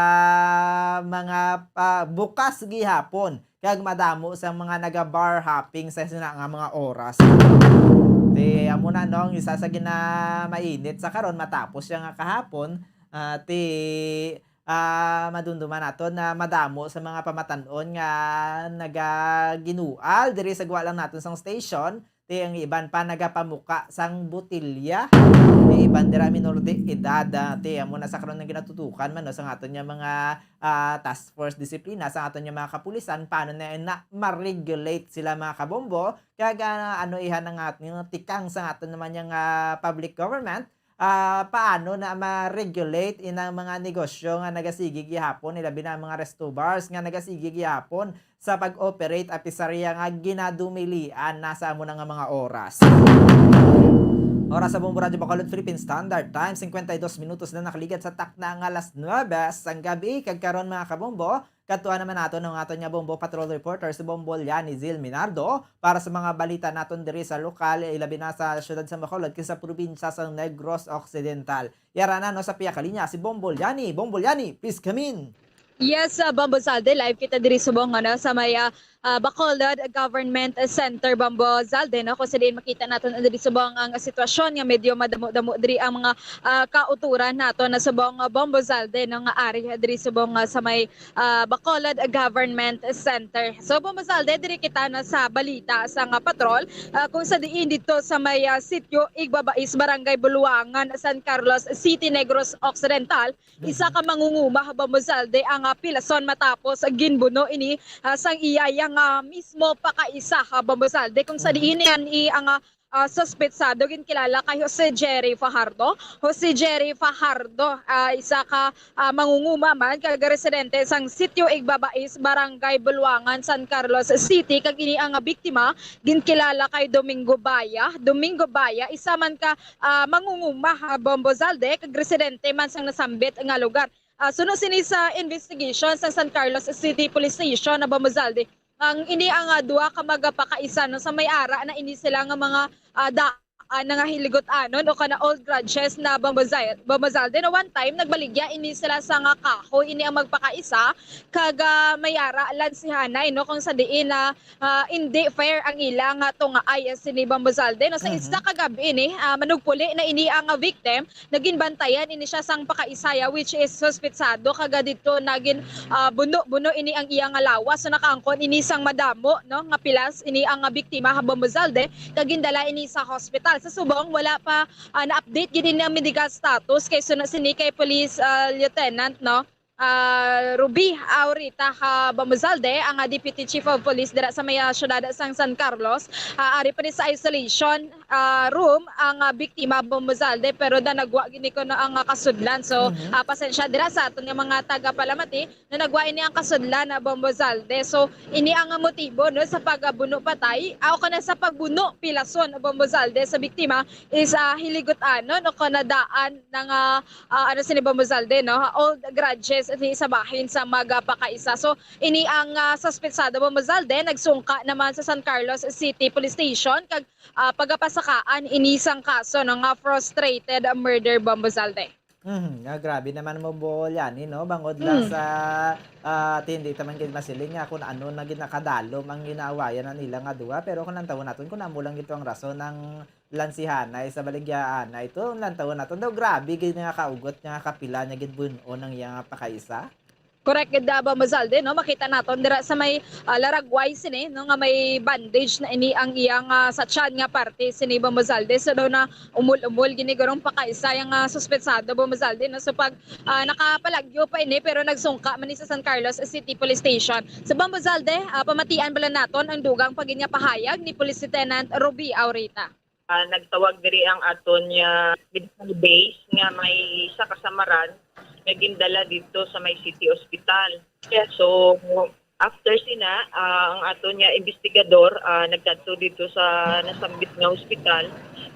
mga, ah, bukas gihapon kag madamo sa mga naga-bar hopping sa sina nga mga oras. Ti amo na, no, ang isa sa ginamainit sa karon, matapos siya nga kahapon, ah, ti, ah, madumduman naton na madamo sa mga pamatan-on nga nagaginual diri sa gwa lang naton sang station. Ti ang iban pa nagapamuka sang botelya. Ti iban dira minor de edad, ah, ti amo na sa karon nga ginatutukan man, no, sa aton nga mga, ah, task force disiplina, sa aton nga mga kapulisan, paano na, na ma-regulate sila, mga kabombo, kag, ah, ano ihan ang aton tikang sa aton naman nga, ah, public government, ah, paano na ma-regulate inang mga negosyo nga nagasigi gihapon, ilabi na ang mga resto bars nga nagasigi gihapon sa pag-operate, apisar ya nga ginadumilian na sa amo na nga mga oras. Oras sa Bombo Radyo Bacolod, Philippine Standard Time, cincuenta y dos minutos na nakaligad sa takna nga alas nuebe sang gabi. Kag karon, mga kabombo, kadtuan naman naton ang aton nga Bombo Patrol reporter, si Bombo Liani Zil Minardo, para sa mga balita naton diri sa lokal, ilabi na sa siyudad sa Bacolod, kag sa probinsya sa Negros Occidental. Yara na, no, sa pihakalinya si Bombo Liani. Bombo Liani, please come in. Yes, uh, Bombo Zalde, live kita diri subong, ano, sa may, ah, ah, Bacolod Government Center, Bombo Zalde, no? Kung sa diin makita naton diri subong ang sitwasyon nga medyo madamo-damo diri ang mga, ah, kauturan nato na subong, ah, Bombo Zalde, no, nga ari diri subong, ah, sa may, ah, Bacolod Government Center. So, Bombo Zalde, diri kita na sa balita sa nga patrol, ah, kung sa diin dito sa may, ah, sitio Igbabais, Barangay Buluangan, San Carlos City, Negros Occidental, isa ka mangunguma, Bombo Zalde, ang, ah, pilason matapos ginbuno ini, ah, sang iya yang, ah, mismo pakaisa, Bombo Zalde, kung sa diin yan i ang, ah, ah, suspetsado ginkilala kay Jose Jerry Fajardo. Jose Jerry Fajardo, ah, isa ka, ah, mangunguma man kag residente sang sitio Igbabais, Barangay Buluangan, San Carlos City, kag ini ang, ah, biktima ginkilala kay Domingo Baya. Domingo Baya, isa man ka, ah, mangunguma, ah, Bombo Zalde, kag residente man sang nasambit nga lugar. Ah, suno sini sa investigation sang San Carlos City Police Station na Bombo Zalde, ang ini ang, ah, duha ka magapakaisa, no, sa may ara na ini sila nga mga, ah, daan na nga hiligot-anon o kana old grudges na Bombo Zal-, Bombo Zalde, na one time nagbaligya ini sila sa nga kahoy, ini ang magpakaisa, kag, ah, may ara lansihanay, no, kung sa diin na, ah, hindi fair ang ila nga tungaay sini Bombo Zalde, no, sa isa ka gab-i ni, ah, manugpuli na ini ang, ah, victim, nagin bantayan ini siya sang pakaisaya, which is suspetsado, kag didto nagin, ah, buno-buno ini ang iya nga lawas. So, nakaangkon ini sang madamo, no, nga pilas ini ang, ah, biktima, Bombo Zalde, kag gindala ini sa hospital. Sa subong, wala pa, ah, na-update gid ini ang medical status kay suno sini kay Police, ah, Lieutenant, no, ah, Ruby Aurita, ha, Bombo Zalde, ang, ah, Deputy Chief of Police dira sa may, ah, siyudad sang San Carlos, ah, ari pa ni sa isolation, ah, room ang, ah, biktima, Bombo Zalde, pero da nagwa gini kuno ang, ah, kasudlan. So, ah, pasensya dira sa aton nga mga taga-Palamati na nagwa ini ang kasudlan na Bombo Zalde. So, ini ang, ah, motibo, no, sa pagbuno patay, ah, o kana sa pagbuno pilason, Bombo Zalde, sa biktima is, ah, hiligot-anon o kana daan na nga, ah, ano sini Bombo Zalde, no? Old grudges sa bahin sa magpakaisa. So, ini ang, ah, suspetsado, Bombo Zalde, nagsungka naman sa San Carlos City Police Station kag, ah, pagapasakaan ini sang kaso, no, nga frustrated murder, Bombo Zalde. Mhm, nga grabe naman mo, Bolyani, no? Bangod lang Mm. sa, ah, ti-, hindi ta man gid masiling nga kung ano na gid nakadalom ang ginaawayan na nila nga duha, pero kung lantawon naton, kung amo lang ito ang rason ng lansihanay sa baligyaanay, ito ang lantawon naton daw, grabe gid nga kaugot nga kapila niya gid bun-on ang iya nga pakaisa. Correct gid, ah, Bombo Zalde, no? Makita naton dira sa may, ah, laragway sini, no, nga may bandage na ini ang iyang, ah, sa tiyan nga parte sini, Bombo Zalde. So, daw na umol-umol gini gurong pakaisa yang, ah, suspetsado, Bombo Zalde, no? So, pag, ah, nakapalagyo pa ini, pero nagsungka man ni sa San Carlos City Police Station. So, Bombo Zalde, ah, pamatian bala naton ang dugang pa gid nga pahayag ni Police Lieutenant Ruby Aurita. Ah, nagtawag diri ang aton nga medical base nga may isa ka kasamaran nga gindala dito sa may City Hospital. Yes. So, after sina, ah, ang aton nga investigador, ah, nagkadto dito sa nasambit nga hospital,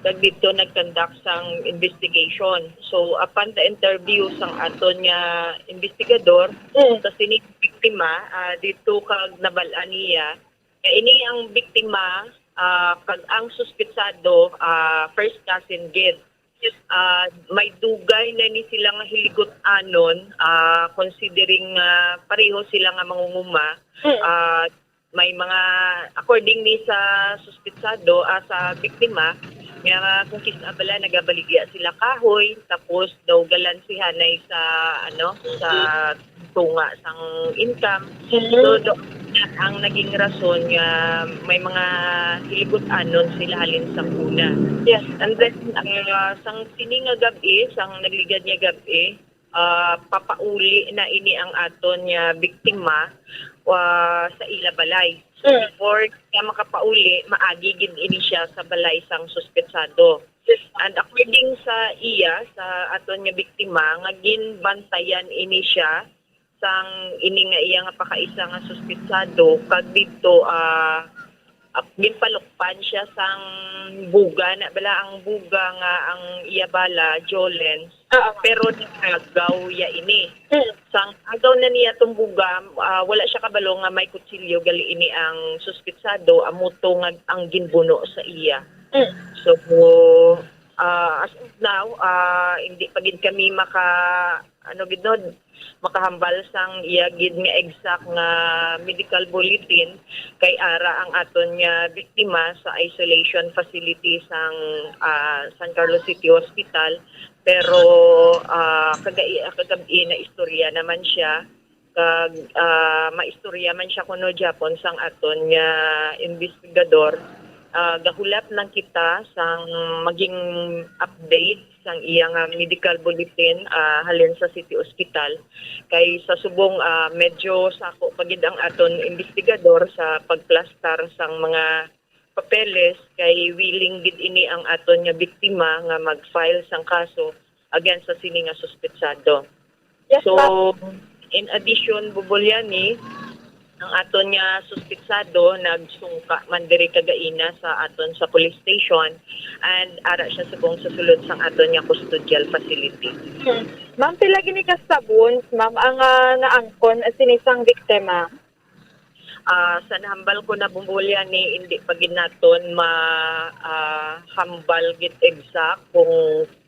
kag dito nag-conduct sang investigation. So, upon the interview sang aton nga investigador, Mm. sa sining biktima, ah, dito kag nabal-an niya, nga ini ang biktima, ah, kag ang suspetsado, ah, first cousin gid. Ah, may dugay na ni sila nga hilikut-anon, ah, considering nga pareho sila nga mangunguma. Mm. Ah, may mga, according ni sa suspetsado, ah, sa biktima, nga kung kis-a bala nagabaligya sila kahoy, tapos daw galansihanay sa, ano, sa tunga sang income. Mm. So, do-, ang naging rason nga may mga hilikut-anon sila halin sa una. Yes. And then, ah, sang sini nga gab-i, sang nagligad nga gab-i, ah, papauli na ini ang aton nga biktima, ah, sa ila balay. Mm. Before siya makapauli, maagi gid ini siya sa balay sang suspetsado. Yes. And according sa iya, sa aton nga biktima, nga ginbantayan ini siya sang ini nga iya nga pakaisa nga suspetsado, kag didto, ah, ah, ginpalukpan siya sang buga, na bala ang buga nga ang iya bala, Jolens, Oo. pero nangagaw ya ini. Mm. Sang agaw na niya tong buga, ah, wala siya kabalo nga may kutsilyo gali ini ang suspetsado, amo to nga ang ginbuno sa iya. Mm. So, ah, as of now, ah, hindi pa gid kami maka, ano gid, no, makahambal sang iya gid nga exact nga medical bulletin, kay ara ang aton nga biktima sa isolation facility sang, ah, San Carlos City Hospital. Pero, ah, kagai-, kagab-i na istorya naman siya, kag, ah, maistorya man siya kuno gyapon sang aton nga investigador. Ah, gahulap lang kita sang maging update sang iya nga medical bulletin, ah, halin sa City Hospital. Kay sa subong, ah, medyo sako pa gid ang aton investigador sa pagplastar sang mga papeles, kay willing gid ini ang aton nga biktima nga mag-file sang kaso against sa sini nga suspetsado. Yes, So, ma'am. In addition, Bobolyani, ang aton nga suspetsado nagsungka man diri kagaina sa aton sa police station, and ara siya subong sa sulod sang aton nga custodial facility. Hmm. Ma'am, pila gini ka stab wounds, ma'am, ang, ah, naangkon sini sang biktima? Ah, sa nahambal ko na, Bobolyani, hindi pa gid naton ma, ah, hambal gid exact kung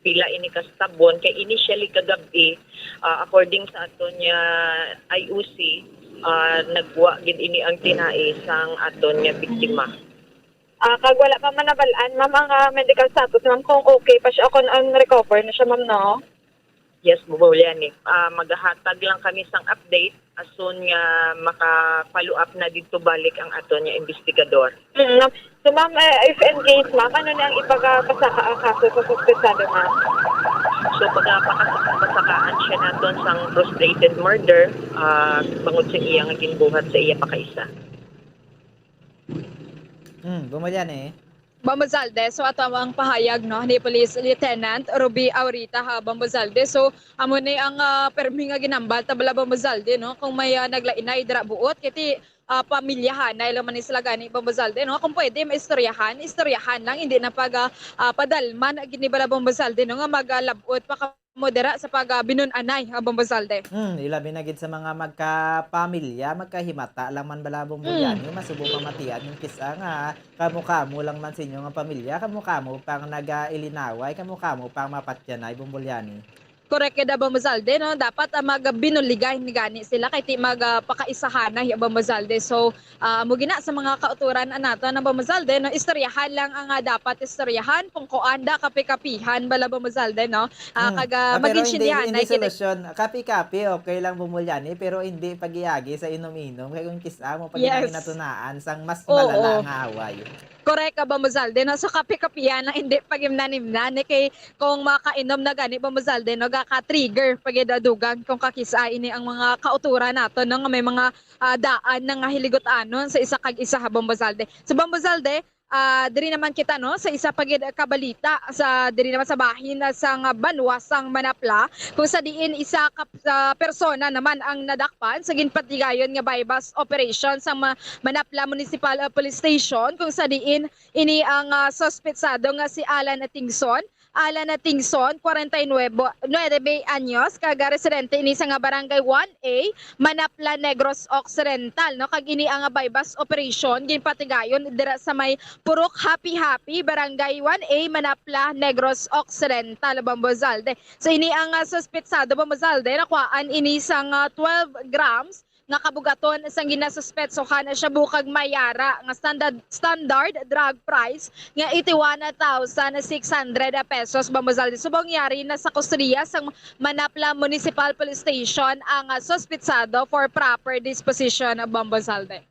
pila ini ka stab wound. Kay initially kagab-i, ah, according sa aton nga I O C, ah, nagwa gid ini ang tinai sang aton nga biktima. Ah, kag wala pa man nabal-an, ma'am, ang, ah, medical status, ma'am, kung okay pa siya o kung on recover na siya, ma'am, no? Yes, Bobolyani. Ah, magahatag lang kami sang update as soon nga maka-follow up na didto balik ang aton nga investigador. Mm, ma'am. So, ma'am, eh, if in case, ma'am, ano na ang ipagapasaka ang kaso sa suspetsado, ma'am? So, pagapakasakaan siya naton sang frustrated murder, ah, bangod sa iya nga ginbuhat sa iya pakaisa. Hmm, Bobolyani. Bombo Zalde, so ato ang pahayag, no, ni Police Lieutenant Ruby Aurita, ha, Bombo Zalde. So, amo ni ang, ah, permi nga ginambal ta bala, Bombo Zalde, no, kung may, ah, naglainay dira buot, kay ti, ah, pamilyahanay lang man ni sila gani, Bombo Zalde, no, kung pwede maistoryahan, istoryahan lang, hindi na pag, ah, ah, padalman gid ni bala, Bombo Zalde, no, nga magalab-ot pa ka mo dira sa pag, ah, binun-anay, ah, Bombo Zalde. Hmm, ilabi na gid sa mga magkapamilya, magkahimata lang man bala, Bombo Mm. Liani, masubo pamatian yung kis-a nga kamo-kamo lang man sa inyo nga pamilya, kamo-kamo pang nagailinaway, kamo-kamo pang mapatyanay, Bombo Liani. Correct gid, Bombo Zalde, no? Dapat, ah, magbinuligay ni gani sila kay ti magpakaisahanay, Bombo Zalde. So, ah, amo gina sa mga kauturan nato na, Bombo Zalde, no? Istoryahan lang ang, ah, dapat istoryahan, kung kuan da kapi-kapihan bala, Bombo Zalde, no? Ah, Hmm. kag, ah, Ah, pero hindi, hindi solusyon. Kapi-kapi, okay lang, Bombo Liani, pero hindi pag-iagi sa inom-inom. Kay kung kis-a mo, pag Yes. Natunaan sang mas Oo. Malala nga away. Correct ka, Bombo Zalde, no? So, kapi-kapihan ang hindi pag-imnan-imnan, eh, kay kung makainom na gani, Bombo Zalde, no, gaka-trigger pag idadugan kung kakis-a ini ang mga kauturan nato, no, nga may mga, ah, daan na nga hiligutan-on sa isa kag isa, ha, Bombo Zalde. So, Bombo Zalde, ah, diri naman kita, no, sa isa pa gid ka balita sa diri naman sa bahin, ah, sang banwa sang Manapla, kung sa diin isa ka, ah, persona naman ang nadakpan sa ginpatigayon nga buy-bust operation sa Ma-, Manapla Municipal, ah, Police Station, kung sa diin ini ang, ah, suspetsado nga si Alan Atingson. Alan Atingson, kwarenta y nuebe, nuebe anyos, kag residente ini sa nga Barangay one A, Manapla, Negros Occidental, no? Kag ini ang buy-bust operation ginpatigayon dira sa may Purok Happy Happy, Barangay one A, Manapla, Negros Occidental, Bombo Zalde. So, ini ang, ah, suspetsado, Bombo Zalde, nakuhaan ini sang, ah, twelve grams nga kabugaton sang ginasuspetsohan, shabu kag mayara nga standard, standard drug price nga eighty-one thousand six hundred pesos, Bombo Zalde. Subong yari na sa kustodiya sang Manapla Municipal Police Station ang, ah, suspetsado for proper disposition, Bombo Zalde.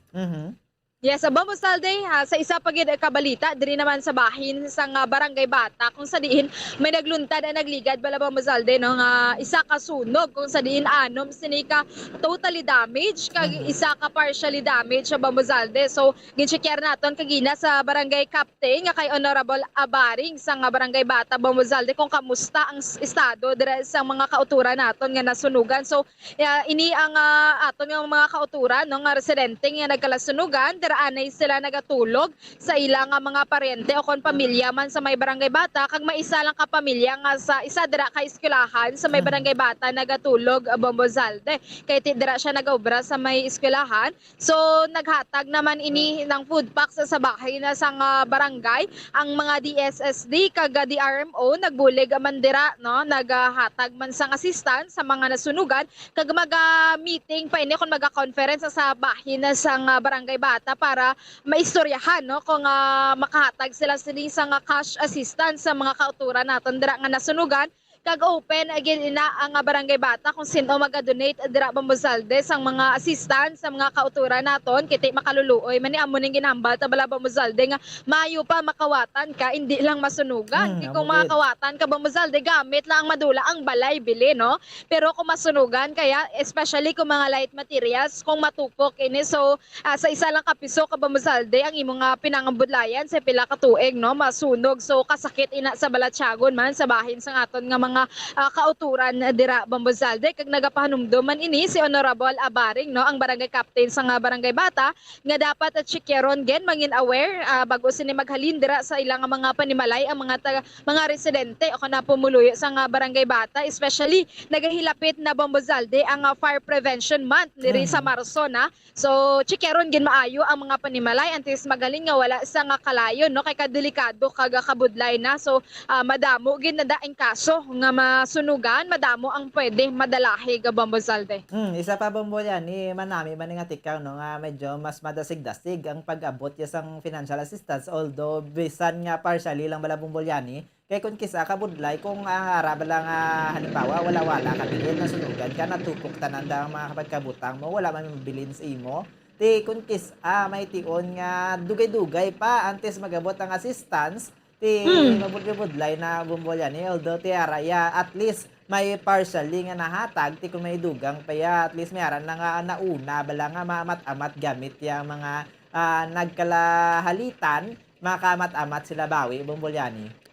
Mhm. Yes, sa Bombo Zalde, ha, sa isa pa gid ka balita, diri naman sa bahin sang, ah, Barangay Bata, kung sa diin may nagluntad ang nagligad bala, Bombo Zalde, no, nga isa ka sunog, kung sa diin anom sini ka totally damage, kag Mhm. isa ka partially damage sa, Bombo Zalde. So, gincheckar naton kagina sa Barangay Captain nga kay Honorable Abaring sa nga Barangay Bata, Bombo Zalde, kung kamusta ang s-, estado dira sa mga kauturan naton nga nasunugan. So, Ya, ini ang, ah, aton nga mga kauturan, no, nga residente nga nagkalasunugan, dira anay sila nagatulog sa ila nga mga paryente o kon pamilya man sa may Barangay Bata, kag may isa lang ka pamilya nga sa isa dira ka eskwelahan sa may Mhm. Barangay Bata nagatulog, ah, Bombo Zalde. Kay ti-, dira siya nagaobra sa may eskwelahan. So, naghatag naman ini ng food packs sa bahin sang, ah, barangay. Ang mga D S S D kag, ah, D R M O nagbulig man dira, no, naghatag man sang assistance sa mga nasunugan. Kag maga-meeting pa ini, kung maga-conference sa bahin sang, ah, Barangay Bata para maistoryahan, no, kung, ah, makahatag sila sini sang, ah, cash assistance sa mga kauturan naton dira nga nasunugan. Kag open, ah, gid ina ang, ah, Barangay Bata kung sin-o maga-donate dira, Bombo Zalde, sang mga assistance sa mga kauturan naton, kay ti makaluluoy man ni. Amo ning ginhambal ta bala, Bombo Zalde, nga maayo pa makawatan ka, indi lang masunugan. Hmm, kay kung amo gid. Makawatan ka, Bombo Zalde, gamit lang ang madula ang balay bili, no? Pero kung masunugan kaya, especially kung mga light materials, kung matupok ini, so, ah, sa isa lang ka piso ka, Bombo Zalde, ang imo nga pinangabudlayan sa pila ka tuig, no, masunog. So, kasakit ina sa balatyagon man sa bahin sang aton nga mga, ah, kauturan dira, Bombo Zalde. Kag nagapahanumdom man ini si Honorable Abaring, no, ang barangay captain sa nga Barangay Bata, nga dapat at sikyaron gid mangin aware, ah, bago sini maghalin dira sa ila nga mga panimalay ang mga taga, mga residente o kana pumuluyo sa nga Barangay Bata, especially nagahilapit na, Bombo Zalde, ang, ah, Fire Prevention Month diri sa Mhm. Marso na. So, checkeron gid maayo ang mga panimalay antes maghalin nga wala sa nga kalayon, no, kay kadelikado kag kabudlay na. So, ah, madamo gid na daing kaso nga masunugan, madamo ang pwede madalahi, Bombo Zalde. Hmm, isa pa, Bombo Liani, manami man nga tikaw, no, nga medyo mas madasig-dasig ang pag-abot ya sang financial assistance, although bisan nga partially lang bala, Bombo Liani, kay kung kis-a kabudlay, kung, ah, ara bala nga, halimbawa, wala-wala ka bilin, nasunugan ka, natupok tanan da ang mga kapagkabutang mo, wala man bilin sa imo. Ti kung kis-a may tion nga dugay-dugay pa antes mag-abot ang assistance, ti Hmm. mabudlay-budlay na, Bombo Liani, although ti ara ya, at least may partially nga nahatag, ti kung may dugang pa ya, at least may ara na nga nauna bala nga maamat-amat gamit ya mga, ah, nagkalahalitan, makaamat-amat sila bawi, Bombo Liani.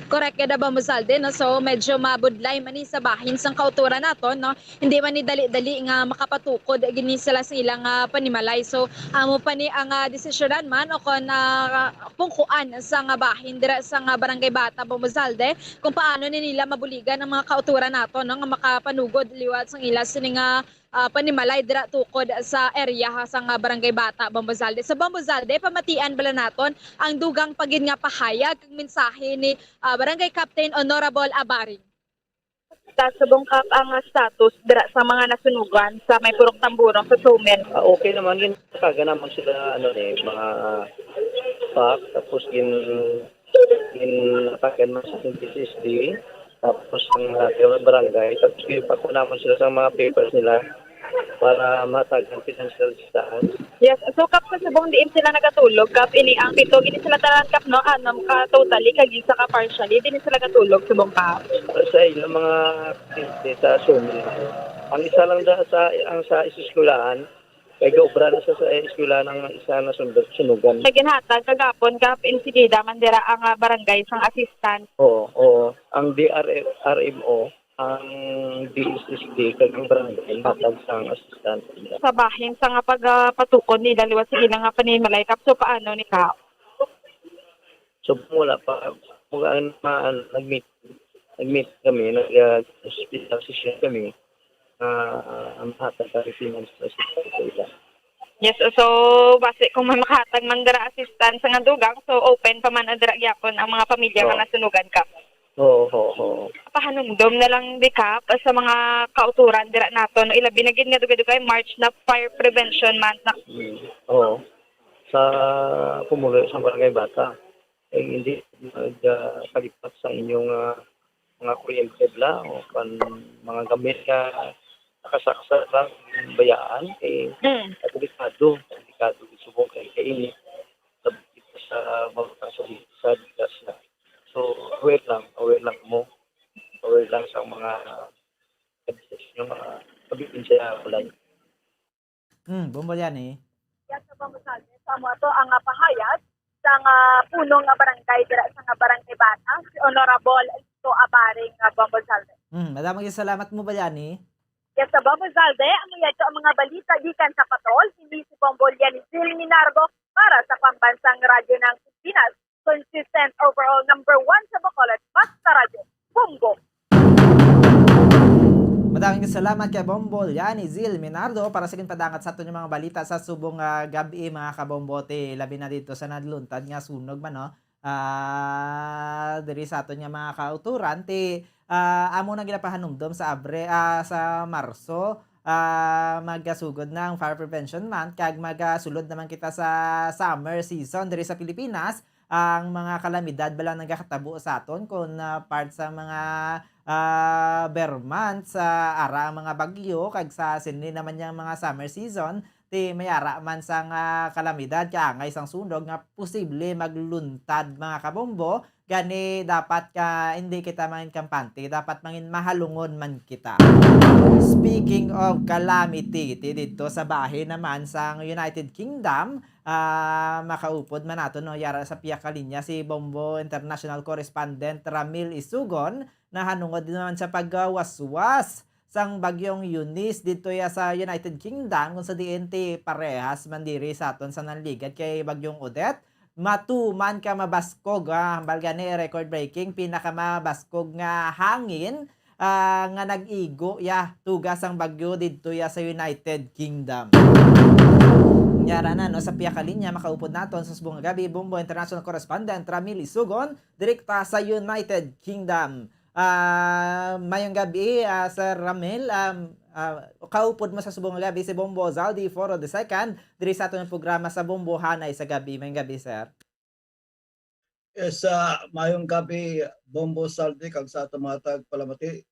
Correct ka, Bombo Zalde, no? So, medyo mabudlay man ni sa bahin sang kauturan naton, no? Hindi man ni dali-dali nga makapatukod gini sila sa ilang, ah, panimalay. So, amo pa ni ang, ah, desisyonan man o kon, ah, pungkuan sa nga bahin dira sa nga Barangay Bata, Bombo Zalde, kung paano ni nila mabuligan ang mga kauturan naton, no, nga makapanugod liwat sang ila sini nga, ah, panimalay dira tukod sa area ha, sa nga Barangay Bata, Bombo Zalde. Sa Bombo Zalde, pamatian bala naton ang dugang pa gid nga pahayag kag mensahe ni, ah, Barangay Captain Honorable Abaring. Sa subong, Kap, ang status dira sa mga nasunugan sa may Purok Tamburong sa Sumen? Ah, okay naman, ginatagan naman sila, ano, eh, mga pack, tapos gin-, ginatagan man sa P C S D, tapos ang, ah, barangay, tapos ginapako naman sila sa mga papers nila para matagan financial assistance. Yes, so, Kap, sa subong diin sila nagatulog, Kap, ini ang pito gini sila tanan, Kap, no? Anam ka totally, kag isa ka partially, diin sila gatulog, subong, Kap? Sa ilang mga kliyente sa Sumen. Ang isa lang da sa, ang sa eskwelahan, kay gaobra na sa, sa eskwelahan ang isa na sundog, sunugan. Sa ginhatag kagapon, Kap, insigida man dira ang, ah, barangay sang assistance. Oo, oo. Ang D R M, R M O, ang D S S D kag ang barangay, hatag sang assistance. Sa bahin sa nga pag, ah, patukod nila liwat sa ilang nga panimalay, Kap, so paano ni, Kap? So, wala pa. Kung ang ma-, nag-meet, nag-meet kami, nag, ah, hospital session kami, ah, ang hatag kami financial assistance sa ila. Yes, so, basi kung may makahatag man dira assistance nga dugang, so open pa man dira gyapon ang mga pamilya nga Oo. nasunugan, Kap. Oo, oo, oo. Pahanumdom na lang di, Kap, sa mga kauturan dira naton, no? Ilabi na gid nga dugay-dugay March na Fire Prevention Month na. Mm, oo. Sa pumulo sa Barangay Bata, eh, hindi mag, ah, kalipat sa inyong, ah, mga kuryente bla o kan mga gamit nga nakasaksa lang bayaan, eh, Mm. delikado, delikado subong kay kainit sa, sa mga sa, sa disgrasya. So, aware lang, aware lang mo. Aware lang sa mga, yung mga kabitin sa balay. Hmm, Bombo Liani. Yan sa Bombo Zalde. Sa amo ato ang, ah, pahayag sa nga punong nga barangay dira sa nga Barangay Bata, si Honorable Lito Abaring, ah, Bombo Zalde. Hmm, madamo gyud salamat mo, Balyani. Yes, sa Bombo Zalde, amo yadto ang mga balita gikan sa Patol. Hindi si Bombo Liani Zil Minardo para sa Pambansang Radyo ng Pilipinas. Consistent overall number one sa Bacolod, Basta Radyo, Bombo. Madaming salamat kay Bombo Liani Zil Minardo para sa ginpadangat sa aton nga mga balita sa subong nga gab-i, mga kabombote, labi na dito sa nadluntad nga sunog man, no? Ah, diri sa aton nga mga kauturan, ti, ah, amo na ginapahanumdom sa Abre-, ah, sa Marso, ah, magasugod na ang Fire Prevention Month, kag magasulod naman kita sa summer season diri sa Pilipinas. Ang mga kalamidad bala nagakatabo sa aton, kung, ah, part sa mga, ah, ber months, ah, ara ang mga bagyo, kag sa sini naman yang mga summer season, ti may ara man sang, ah, kalamidad, kaangay sang sunog nga posible magluntad, mga kabombo. Gani, dapat ka, hindi kita mangin kampante, dapat mangin mahalungon man kita. Speaking of calamity, ti didto sa bahin naman sang United Kingdom, ah, makaupod man nato, no, yara sa pihak ka linya si Bombo International Correspondent Ramil Isugon, nahanungod din naman sa pagwaswas sang Bagyong Eunice didto ya sa United Kingdom, kung sa diin ti parehas man diri sa aton sa nanligad kay Bagyong Odette, matuman ka mabaskog, ah, hambal gani, record breaking, pinakamabaskog nga hangin, ah, nga nag-igo ya tuga sang bagyo didto ya sa United Kingdom. Yara na, no, sa pihak ka linya, makaupod naton sa subong nga gab-i, Bombo International Correspondent Ramil Isugon, direkta sa United Kingdom. Ah, mayong gab-i, ah, Sir Ramil. Um, ah, kaupod mo sa subong nga gab-i si Bombo Zaldi Foro the second, diri sa aton programa sa Bombohanay sa Gab-i. Mayong gab-i, sir. Yes, ah, mayong gab-i, Bombo Zaldi, kag sa aton mga tagpalamati.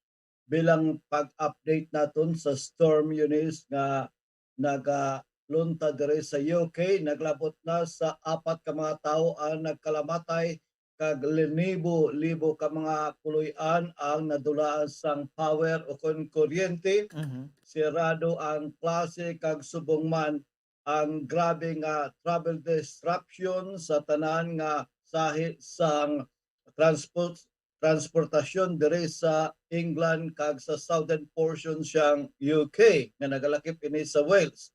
Bilang pag-update naton sa Storm Eunice nga nagaluntad diri sa U K, naglabot na sa apat ka mga tawo ang nagkalamatay, kag linibo-libo ka mga puloy-an ang nadulaan sang power o kon kuryente. Mhm. Sirado ang klase kag subong man ang grabe nga travel disruption sa tanan nga sahi sang transport transportasyon diri sa England kag sa southern portion sang U K nga nagalakip ini sa Wales.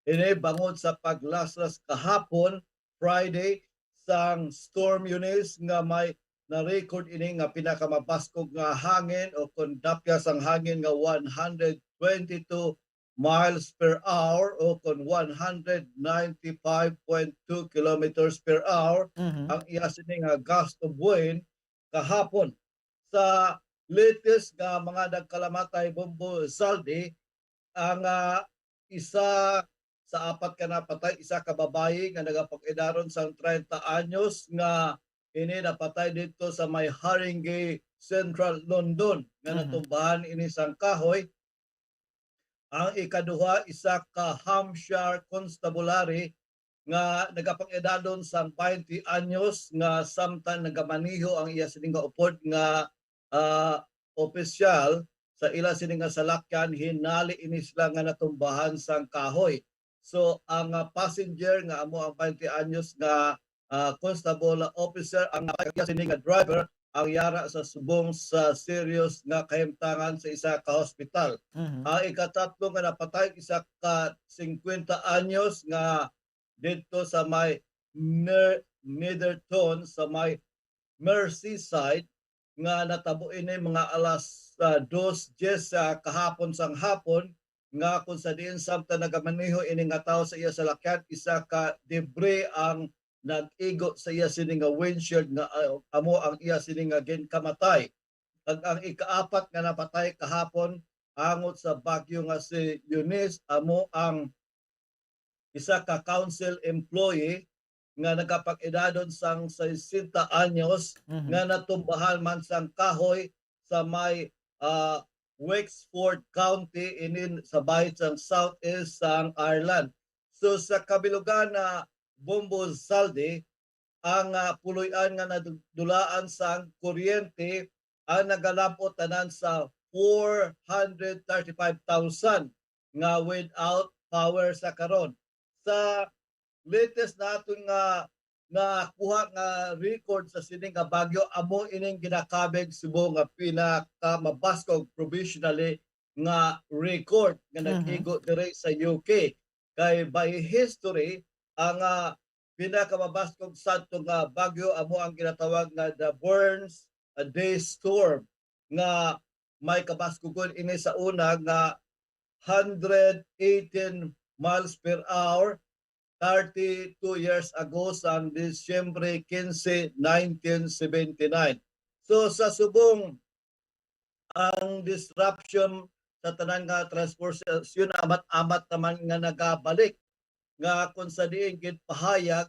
Ini bangod sa paglaslas kahapon, Friday, sang Storm Eunice nga may na-record ini nga pinakamabaskog nga hangin o kon dapya sang hangin nga one hundred twenty-two miles per hour o kon one hundred ninety-five point two kilometers per hour Mhm. ang iya sini nga gust of wind kahapon. Sa latest nga mga nagkalamatay, Bombo Zaldi, ang, ah, isa sa apat ka napatay, isa ka babayi nga nagapag-edaron sang treinta anyos nga ini napatay dito sa may Haringey, Central London, nga Mhm. natumbahan ini sang kahoy. Ang ikaduha, isa ka Hampshire Constabulary nga nagapang-edadon sang twenty anyos nga samtang nagamaniho ang iya sini nga upod nga, ah, opisyal sa ila sini nga salakyan, hinali ini sila nga natumbahan sang kahoy. So, ang, ah, passenger nga amo ang twenty anyos nga, ah, constable officer, ang iya sini nga driver ang yara sa subong sa serious nga kahimtangan sa isa ka hospital. Mhm. Ang ikatatlo nga napatay, isa ka singkwenta anyos nga didto sa may Ner-, Netherton, sa may Merseyside, nga natabo ini mga alas, ah, dos diyes sa kahapon sang hapon, nga kung sa diin samtang nagamaneho ini nga tawo sa iya salakyan, isa ka debris ang nag-igo sa iya sini nga windshield nga, ah, amo ang iya sini nga ginkamatay. Kag ang ikaapat nga napatay kahapon angot sa bagyo nga si Eunice amo ang isa ka council employee nga nagapag-edadon sang sesenta anyos Mhm. nga natumbahan man sang kahoy sa may, ah, Wexford County, inin sa bahid sang southeast sang Ireland. So, sa kabilugan na Bombo Zaldi, ang, ah, puloy-an nga nadulaan sang kuryente ang nagalab-ot tanan sa four hundred thirty-five thousand nga without power sa karon. Sa latest naton nga nakuha nga record sa sini nga bagyo, amo ining ginakabig subong nga pinakamabaskog provisionally nga record nga Mhm. nag-igo diri sa U K. Kay by history, ang, ah, pinakamabaskog sadto nga bagyo amo ang ginatawag nga the Burns, ah, Day Storm, nga may kabaskogon ini sa una nga hundred eighteen miles per hour thirty-two years ago, sang Disyembre quince, nineteen seventy-nine. So, sa subong, ang disruption sa tanan nga transportasyon, amat-amat naman nga nagabalik, nga kung sa diin gid pahayag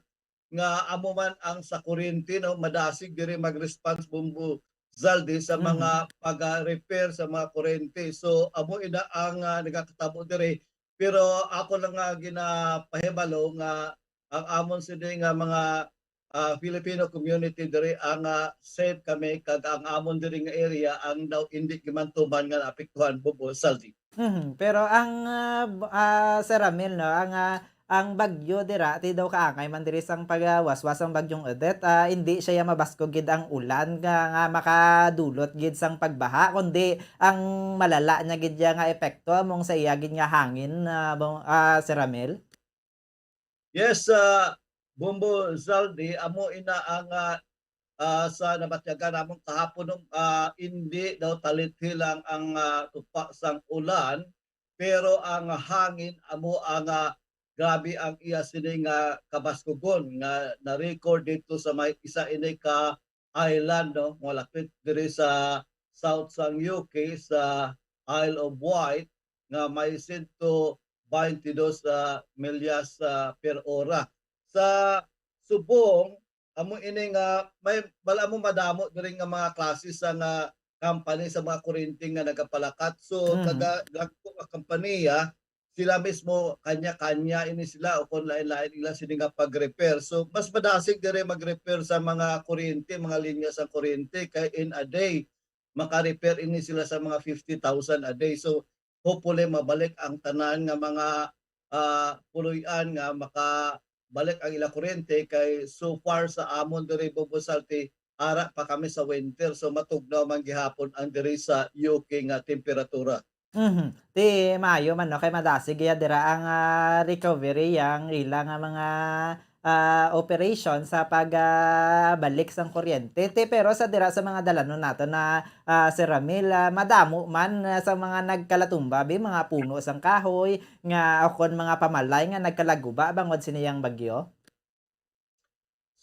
nga amo man ang sa kuryente, no, madasig diri mag-response, Bombo Zaldi, sa Mhm. mga pag-repair sa mga kuryente. So, amo ina ang, ah, nagakatabo diri. Pero ako lang nga ginapahibalo nga ang amon sini nga mga, ah, Filipino community diri ang, ah, safe kami, kag ang amon diri nga area ang daw indi gimantuman nga naapektuhan, Bombo Zaldi. Mhm. Pero ang, ah, b-, ah, Sir Ramil, no, ang, ah, ang bagyo dira, ti daw kaangay man diri sang pagawaswas sang Bagyong Odette, ah, indi siya ya mabaskog gid ang ulan nga, nga makadulot gid sang pagbaha, kundi ang malala niya gid ya nga epekto among sa iya gid nga hangin, ah, bong-, ah, Sir Ramil? Yes, ah, Bombo Zaldi, amo ina ang, ah, ah, sa nabatyagan namon kahapon, no, ah, indi daw talithi lang ang, ah, tupa sang ulan, pero ang hangin amo ang, ah, grabe ang iya sini nga kabaskugon nga na-record dito sa may isa ini ka island, no, nga lapit diri sa south sang U K, sa Isle of Wight, nga may sento baynte dos, ah, milyas, ah, per ora. Sa subong, amo ini nga may, wala mo madamo diri nga mga klase sa nga company sa mga kuryente nga nagapalakat. So, Mhm. kada dagko nga kompanya, sila mismo, kanya-kanya ini sila, o kung lain-lain nila sini nga pag-repair. So, mas madasig diri mag-repair sa mga kuryente, mga linya sa kuryente, kay in a day, maka-repair ini sila sa mga fifty thousand a day. So, hopefully, mabalik ang tanan nga mga, ah, puloy-an nga makabalik ang ila kuryente, kay so far sa amon diri, Bombo Zaldi, ara pa kami sa winter, so matugnaw man gihapon ang diri sa U K nga temperatura. Mhm. Ti maayo man, no, kay madasig iya dira ang, ah, recovery, ang ila nga mga, ah, operation sa pag, ah, balik sang kuryente. Ti pero sa dira sa mga dalanon nato na, ah, Sir Ramil, ah, madamo man, ah, sa mga nagkalatumba, bi, mga puno sang kahoy nga, o kon mga pamalay nga nagkalaguba bangod sini ang bagyo?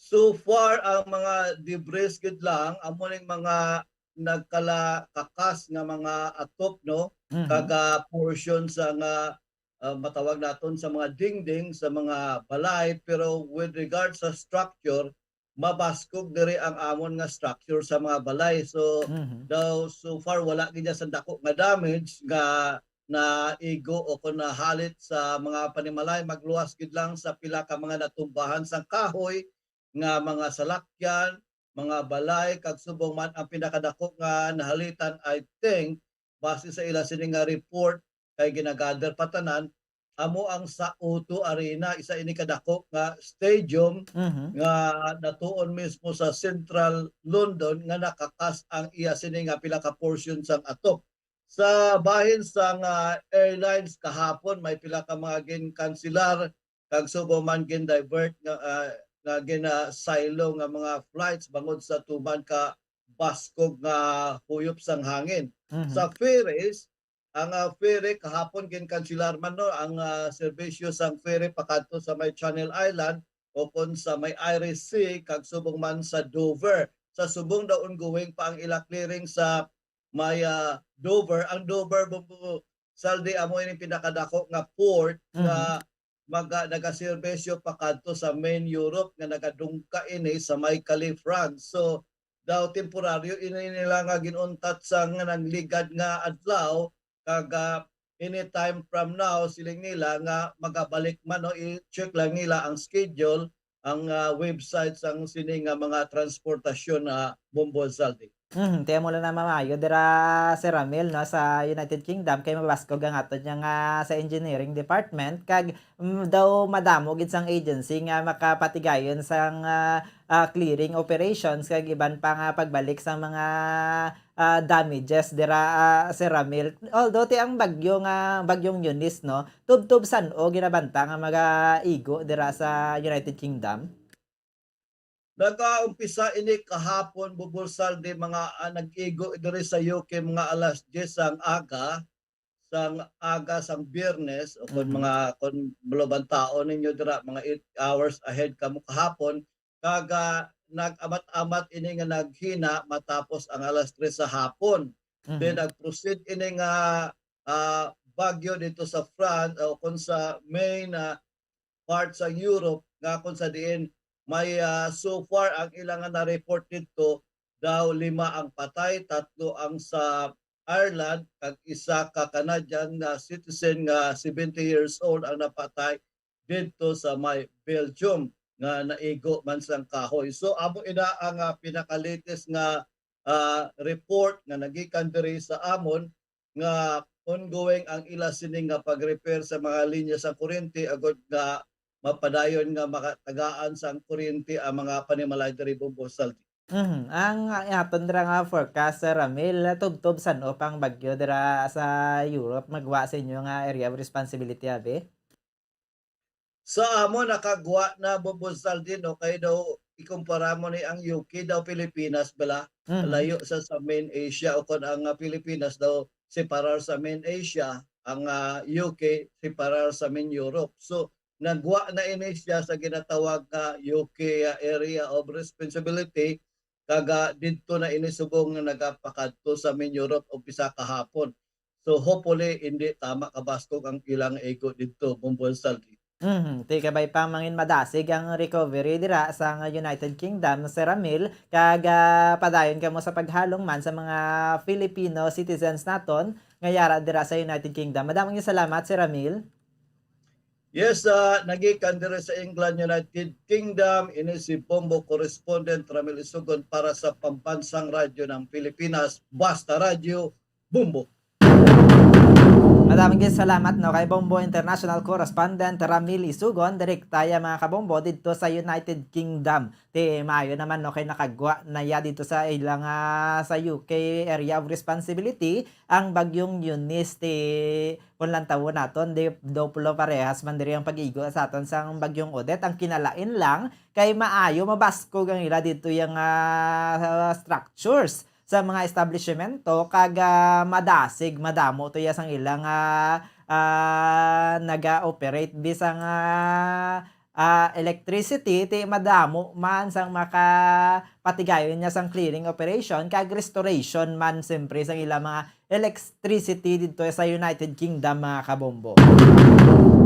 So far, ang mga debris gid lang, amo ning mga nagkala-, kakas nga mga atop, no? Mhm. Kag, ah, portion sa nga, ah, matawag naton sa mga dingding, sa mga balay, pero with regard sa structure, mabaskog diri ang amon nga structure sa mga balay. So, Mhm. daw so far wala gid niya sa dako nga damage nga naigo o kon nahalit sa mga panimalay, magluwas gid lang sa pila ka mga natumbahan sang kahoy nga mga salakyan, mga balay, kag subong man ang pinakadako nga nahalitan, I think, base sa ila sini nga report, kay ginagather pa tanan, amo ang sa O two Arena, isa ini kadako nga stadium Mhm. nga natuon mismo sa central London nga nakakas ang iya sini nga pila ka portion sang atop. Sa bahin sang, ah, airlines kahapon, may pila ka mga ginkanselar kag subong man gin-divert nga, ah, nga gina-silo nga mga flights bangod sa tuman ka baskog nga huyop sang hangin. Mhm. Sa ferries, ang, ah, ferry kahapon ginkanselar man, no, ang, ah, serbisyo sang ferry pakadto sa may Channel Island o kon sa may Irish Sea kag subong man sa Dover. Sa subong daw ongoing pa ang ila clearing sa may, ah, Dover. Ang Dover, Bombo Saldi, amo ining pinakadako nga port Mhm. nga maga-, nagaserbisyo pakadto sa main Europe nga nagadungka ini sa may Calais, France. So, daw temporaryo ini nila nga gin-untat sa nga nagligad nga adlaw, kag, ah, anytime from now, siling nila nga magabalik man, no, i-check lang nila ang schedule, ang, ah, website sang sini nga mga transportasyon, ah, Bombo Saldi. Mhm, ti amo lang na maayo dira, Sir Ramil, no, sa United Kingdom kay mabaskog ang aton nga, ah, sa engineering department kag, mm, daw madamo gid sang agency nga makapatigayon sang, ah, ah, clearing operations kag iban pa nga pagbalik sang mga, ah, damages dira, ah, Sir Ramil. Although ti ang bagyo nga, bagyong Eunice, no, tubtob san-o ginabanta nga magaigo dira sa United Kingdom? Nagaumpisa ini kahapon, Bombo Saldi, mga, ah, nag-igo diri sa U K mga alas diyes sang aga, sang aga sang Biyernes, o kon Mhm. mga, kon malubantaon ninyo dira, mga eight hours ahead kamo kahapon, kag, ah, nag-amat-amat ini nga naghina matapos ang alas tres sa hapon. Then Mhm. nag-proceed ini nga, ah, bagyo dito sa France, o kon sa main, ah, part sa Europe nga kung sa diin may, ah, so far ang ila nga na-report didto daw lima ang patay, tatlo ang sa Ireland, kag isa ka Canadian nga citizen nga seventy years old ang napatay didto sa may Belgium nga naigo man sang kahoy. So, amo ina ang, ah, pinaka-latest nga, ah, report nga nagikan diri sa amon nga ongoing ang ila sini nga pag-repair sa mga linya sa kuryente agud nga mapadayon nga makatagaan sang kuryente ang mga panimalay diri, Bombo Saldi. Mhm. Ang, ang aton dira nga forecast, Sir Ramil, tubtob san-o pang bagyo dira sa Europe, magwa sa inyo nga area of responsibility, abi? Sa amo, nakagwa na, Bombo Saldi, no, kay daw ikumpara mo ni ang U K daw Pilipinas bala, Mhm. layo sa, sa main Asia, o kon ang, ah, Pilipinas daw separar sa main Asia, ang, ah, U K separar sa main Europe. So, nagwa na ini siya sa ginatawag nga U K, ah, area of responsibility, kag, ah, didto na ini subong nga nagapakadto sa main Europe umpisa kahapon. So, hopefully, hindi tama kabaskog ang ilang igo didto, Bombo Saldi. Mhm. Ti kabay pa mangin madasig ang recovery dira sa nga United Kingdom, Sir Ramil, kag, ah, padayon kamo sa paghalong man sa mga Filipino citizens naton nga yara dira sa United Kingdom. Madamo nga salamat, Sir Ramil. Yes, ah, nagikan diri sa England, United Kingdom, ini si Bombo correspondent Ramil Isugon para sa Pambansang Radyo ng Pilipinas, Basta Radyo, Bombo. Madaming salamat, no, kay Bombo International Correspondent Ramil Isugon, direkta ya, mga kabombo, didto sa United Kingdom. Ti maayo naman, no, kay nakagwa na ya didto sa ilang, ah, sa U K area of responsibility ang Bagyong Eunice. Ti kung lantawon naton, di, doplo parehas man diri ang pag-igo sa aton sang Bagyong Odette. Ang kinalain lang kay maayo mabaskog ang ila didto yang, ah, structures sa mga establishmento, kag, ah, madasig, madamo to ya sang ilang, ah, ah, naga-operate, bisan, ah, ah, electricity, ti madamo man sang makapatigayon niya sang clearing operation kag restoration man, siyempre, sang ilang mga electricity didto sa United Kingdom, mga kabombo.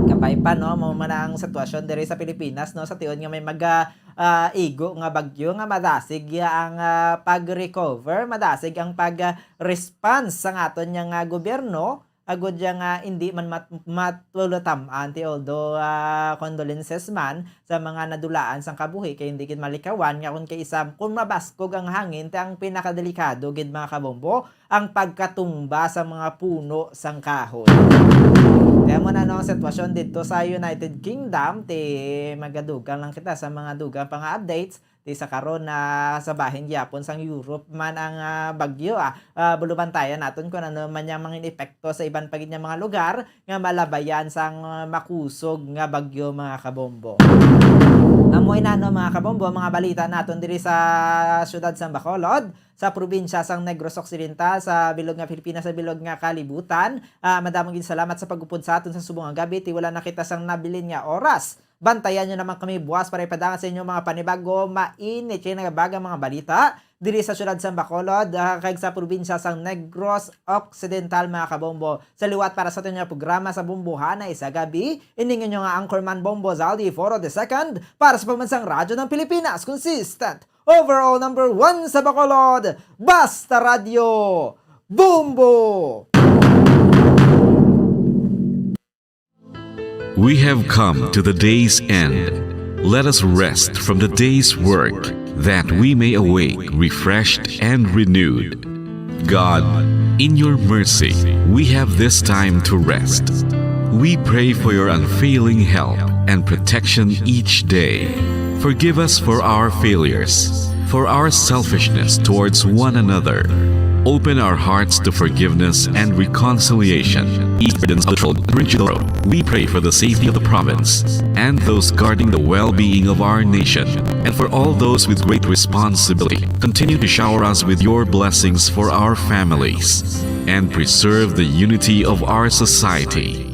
Kabay pa, no, mo man ang sitwasyon diri sa Pilipinas, no, sa tiyon nga may maga, ah, igo nga bagyo nga madasig ang, ah, pag-recover, madasig ang pag, ah, response sang aton nga, ah, gobyerno, agud ya nga hindi man mat-, matulutam-an ti, although, ah, condolences man sa mga nadulaan sang kabuhi, kay hindi gid malikawan nga kung kay isa, kung mabaskog ang hangin, ti ang pinakadelikado gid, mga kabombo, ang pagkatumba sa mga puno sang kahoy. Kaya mo na, no, ang sitwasyon dito sa United Kingdom, ti magadugang lang kita sa mga dugang pa nga updates. Ti sa karon na sa bahin gyapon sang Europe man ang, ah, bagyo, ah. Ah, bulubantayan naton kung ano man yang mga epekto sa iban pa gid nga mga lugar nga malabayan sang, ah, makusog nga bagyo, mga kabombo. Amo ina, no, mga kabombo, ang mga balita naton diri sa siyudad sang Bacolod, sa probinsya sang Negros Occidental, sa bilog nga Pilipinas, sa bilog nga kalibutan. Ah, madamo gid salamat sa pag-upod sa aton sa subong nga gabi. Ti wala na kita sang nabilin nga oras. Bantayan nyo naman kami buwas para ipadangat sa inyo mga panibago, mainit kay nagabagang mga balita diri sa siyudad sang Bacolod, ah, kag sa probinsya sang Negros Occidental, mga kabombo. Sa liwat para sa aton nga programa sa Bombohana sa gabi, iningon nyo nga anchorman Bombo Zaldi Foro the second para sa Pambansang Radyo ng Pilipinas, consistent overall number one sa Bacolod, Basta Radyo, Bombo! We have come to the day's end. Let us rest from the day's work, that we may awake refreshed and renewed. God, in your mercy, we have this time to rest. We pray for your unfailing help and protection each day. Forgive us for our failures, for our selfishness towards one another. Open our hearts to forgiveness and reconciliation. East Burdens of the World, Richard Oro. We pray for the safety of the province and those guarding the well-being of our nation, and for all those with great responsibility. Continue to shower us with your blessings for our families and preserve the unity of our society.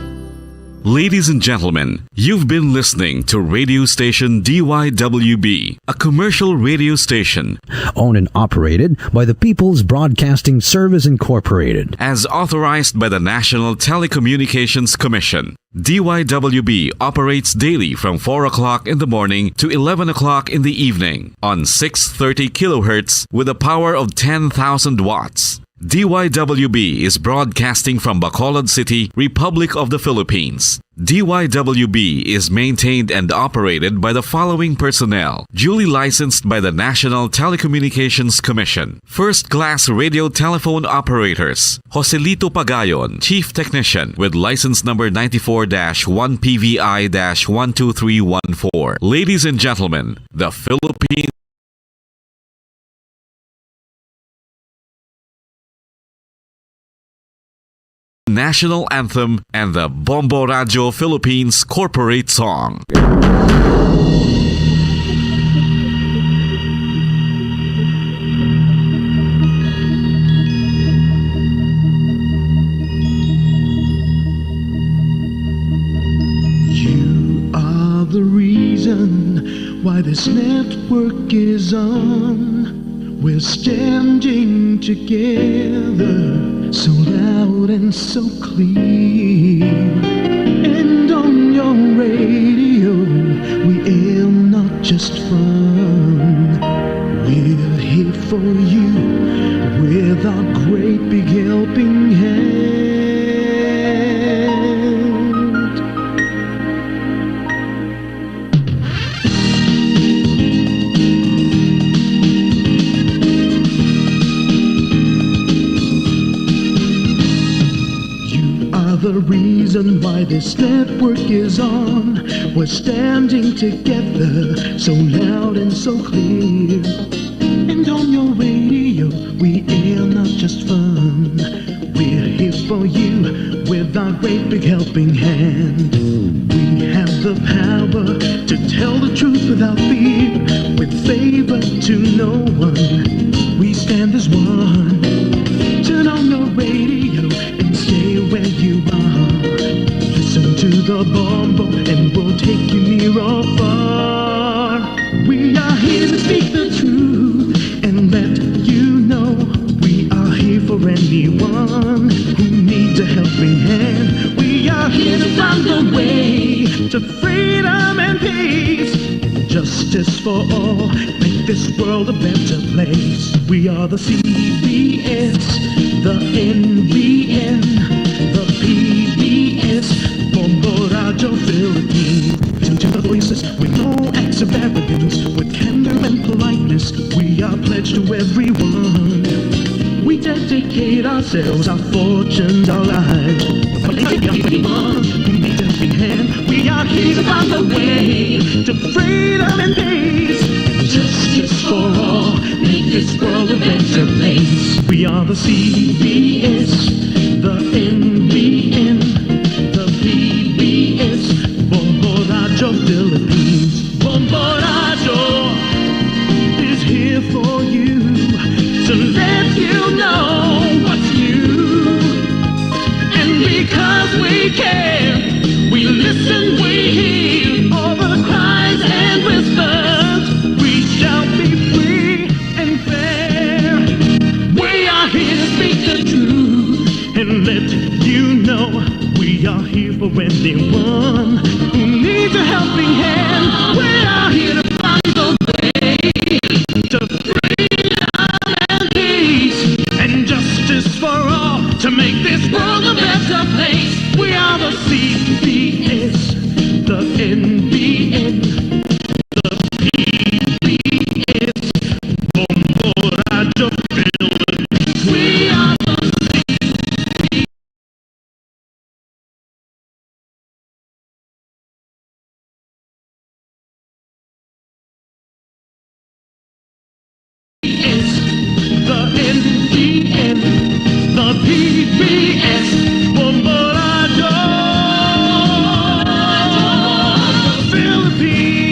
Ladies and gentlemen, you've been listening to radio station D Y W B, a commercial radio station owned and operated by the People's Broadcasting Service Incorporated, as authorized by the National Telecommunications Commission. D Y W B operates daily from four o'clock in the morning to eleven o'clock in the evening on six thirty kilohertz with a power of ten thousand watts. D Y W B is broadcasting from Bacolod City, Republic of the Philippines. D Y W B is maintained and operated by the following personnel, duly licensed by the National Telecommunications Commission. First class radio telephone operators, Joselito Pagayon, Chief Technician, with license number ninety-four dash one P V I dash one two three one four. Ladies and gentlemen, the Philippine national anthem and the Bombo Radio Philippines corporate song. You are the reason why this network is on. We're standing together, so loud and so clear. And on your radio, we aim not just fun. We're here for you with our great big helping hand. You are the Why this network is on. We're standing together, so loud and so clear. And on your radio, we air not just fun. We're here for you with our great big helping hand. We have the power to tell the truth without fear, with favor to no one. We stand as one. Turn on your radio and stay where you are. Listen to the Bombo and we'll take you near or far. We are here to speak the truth and let you know we are here for anyone who needs a helping hand. We are here to find the way to freedom and peace, justice for all. Make this world a better place. We are the C B S, the N B N, the P B S, Bombo Radyo Philippines. Listen to the voices with no acts of arrogance, with candor and politeness. We are pledged to everyone. We dedicate ourselves, our fortunes, our lives. But everyone who needs a helping hand, we are here to find the way to freedom and peace. Justice for all, make this world a better place. We are the C B S, the N B N, the P B S, Bombo Radyo Philippines. Bombo Radyo is here for you to let you know what's new. And because we care, we listen, we hear all the cries and whispers. We shall be free and fair. We are here to speak the truth and let you know we are here for anyone who needs a helping hand. We are here to find the way to freedom and peace and justice for all, to make this world a better place. We are the C B S, the N B N, the P B S, Bombo Radyo Philippines. We are the C B S, the N B N, the P B S, Bombo Radyo Philippines.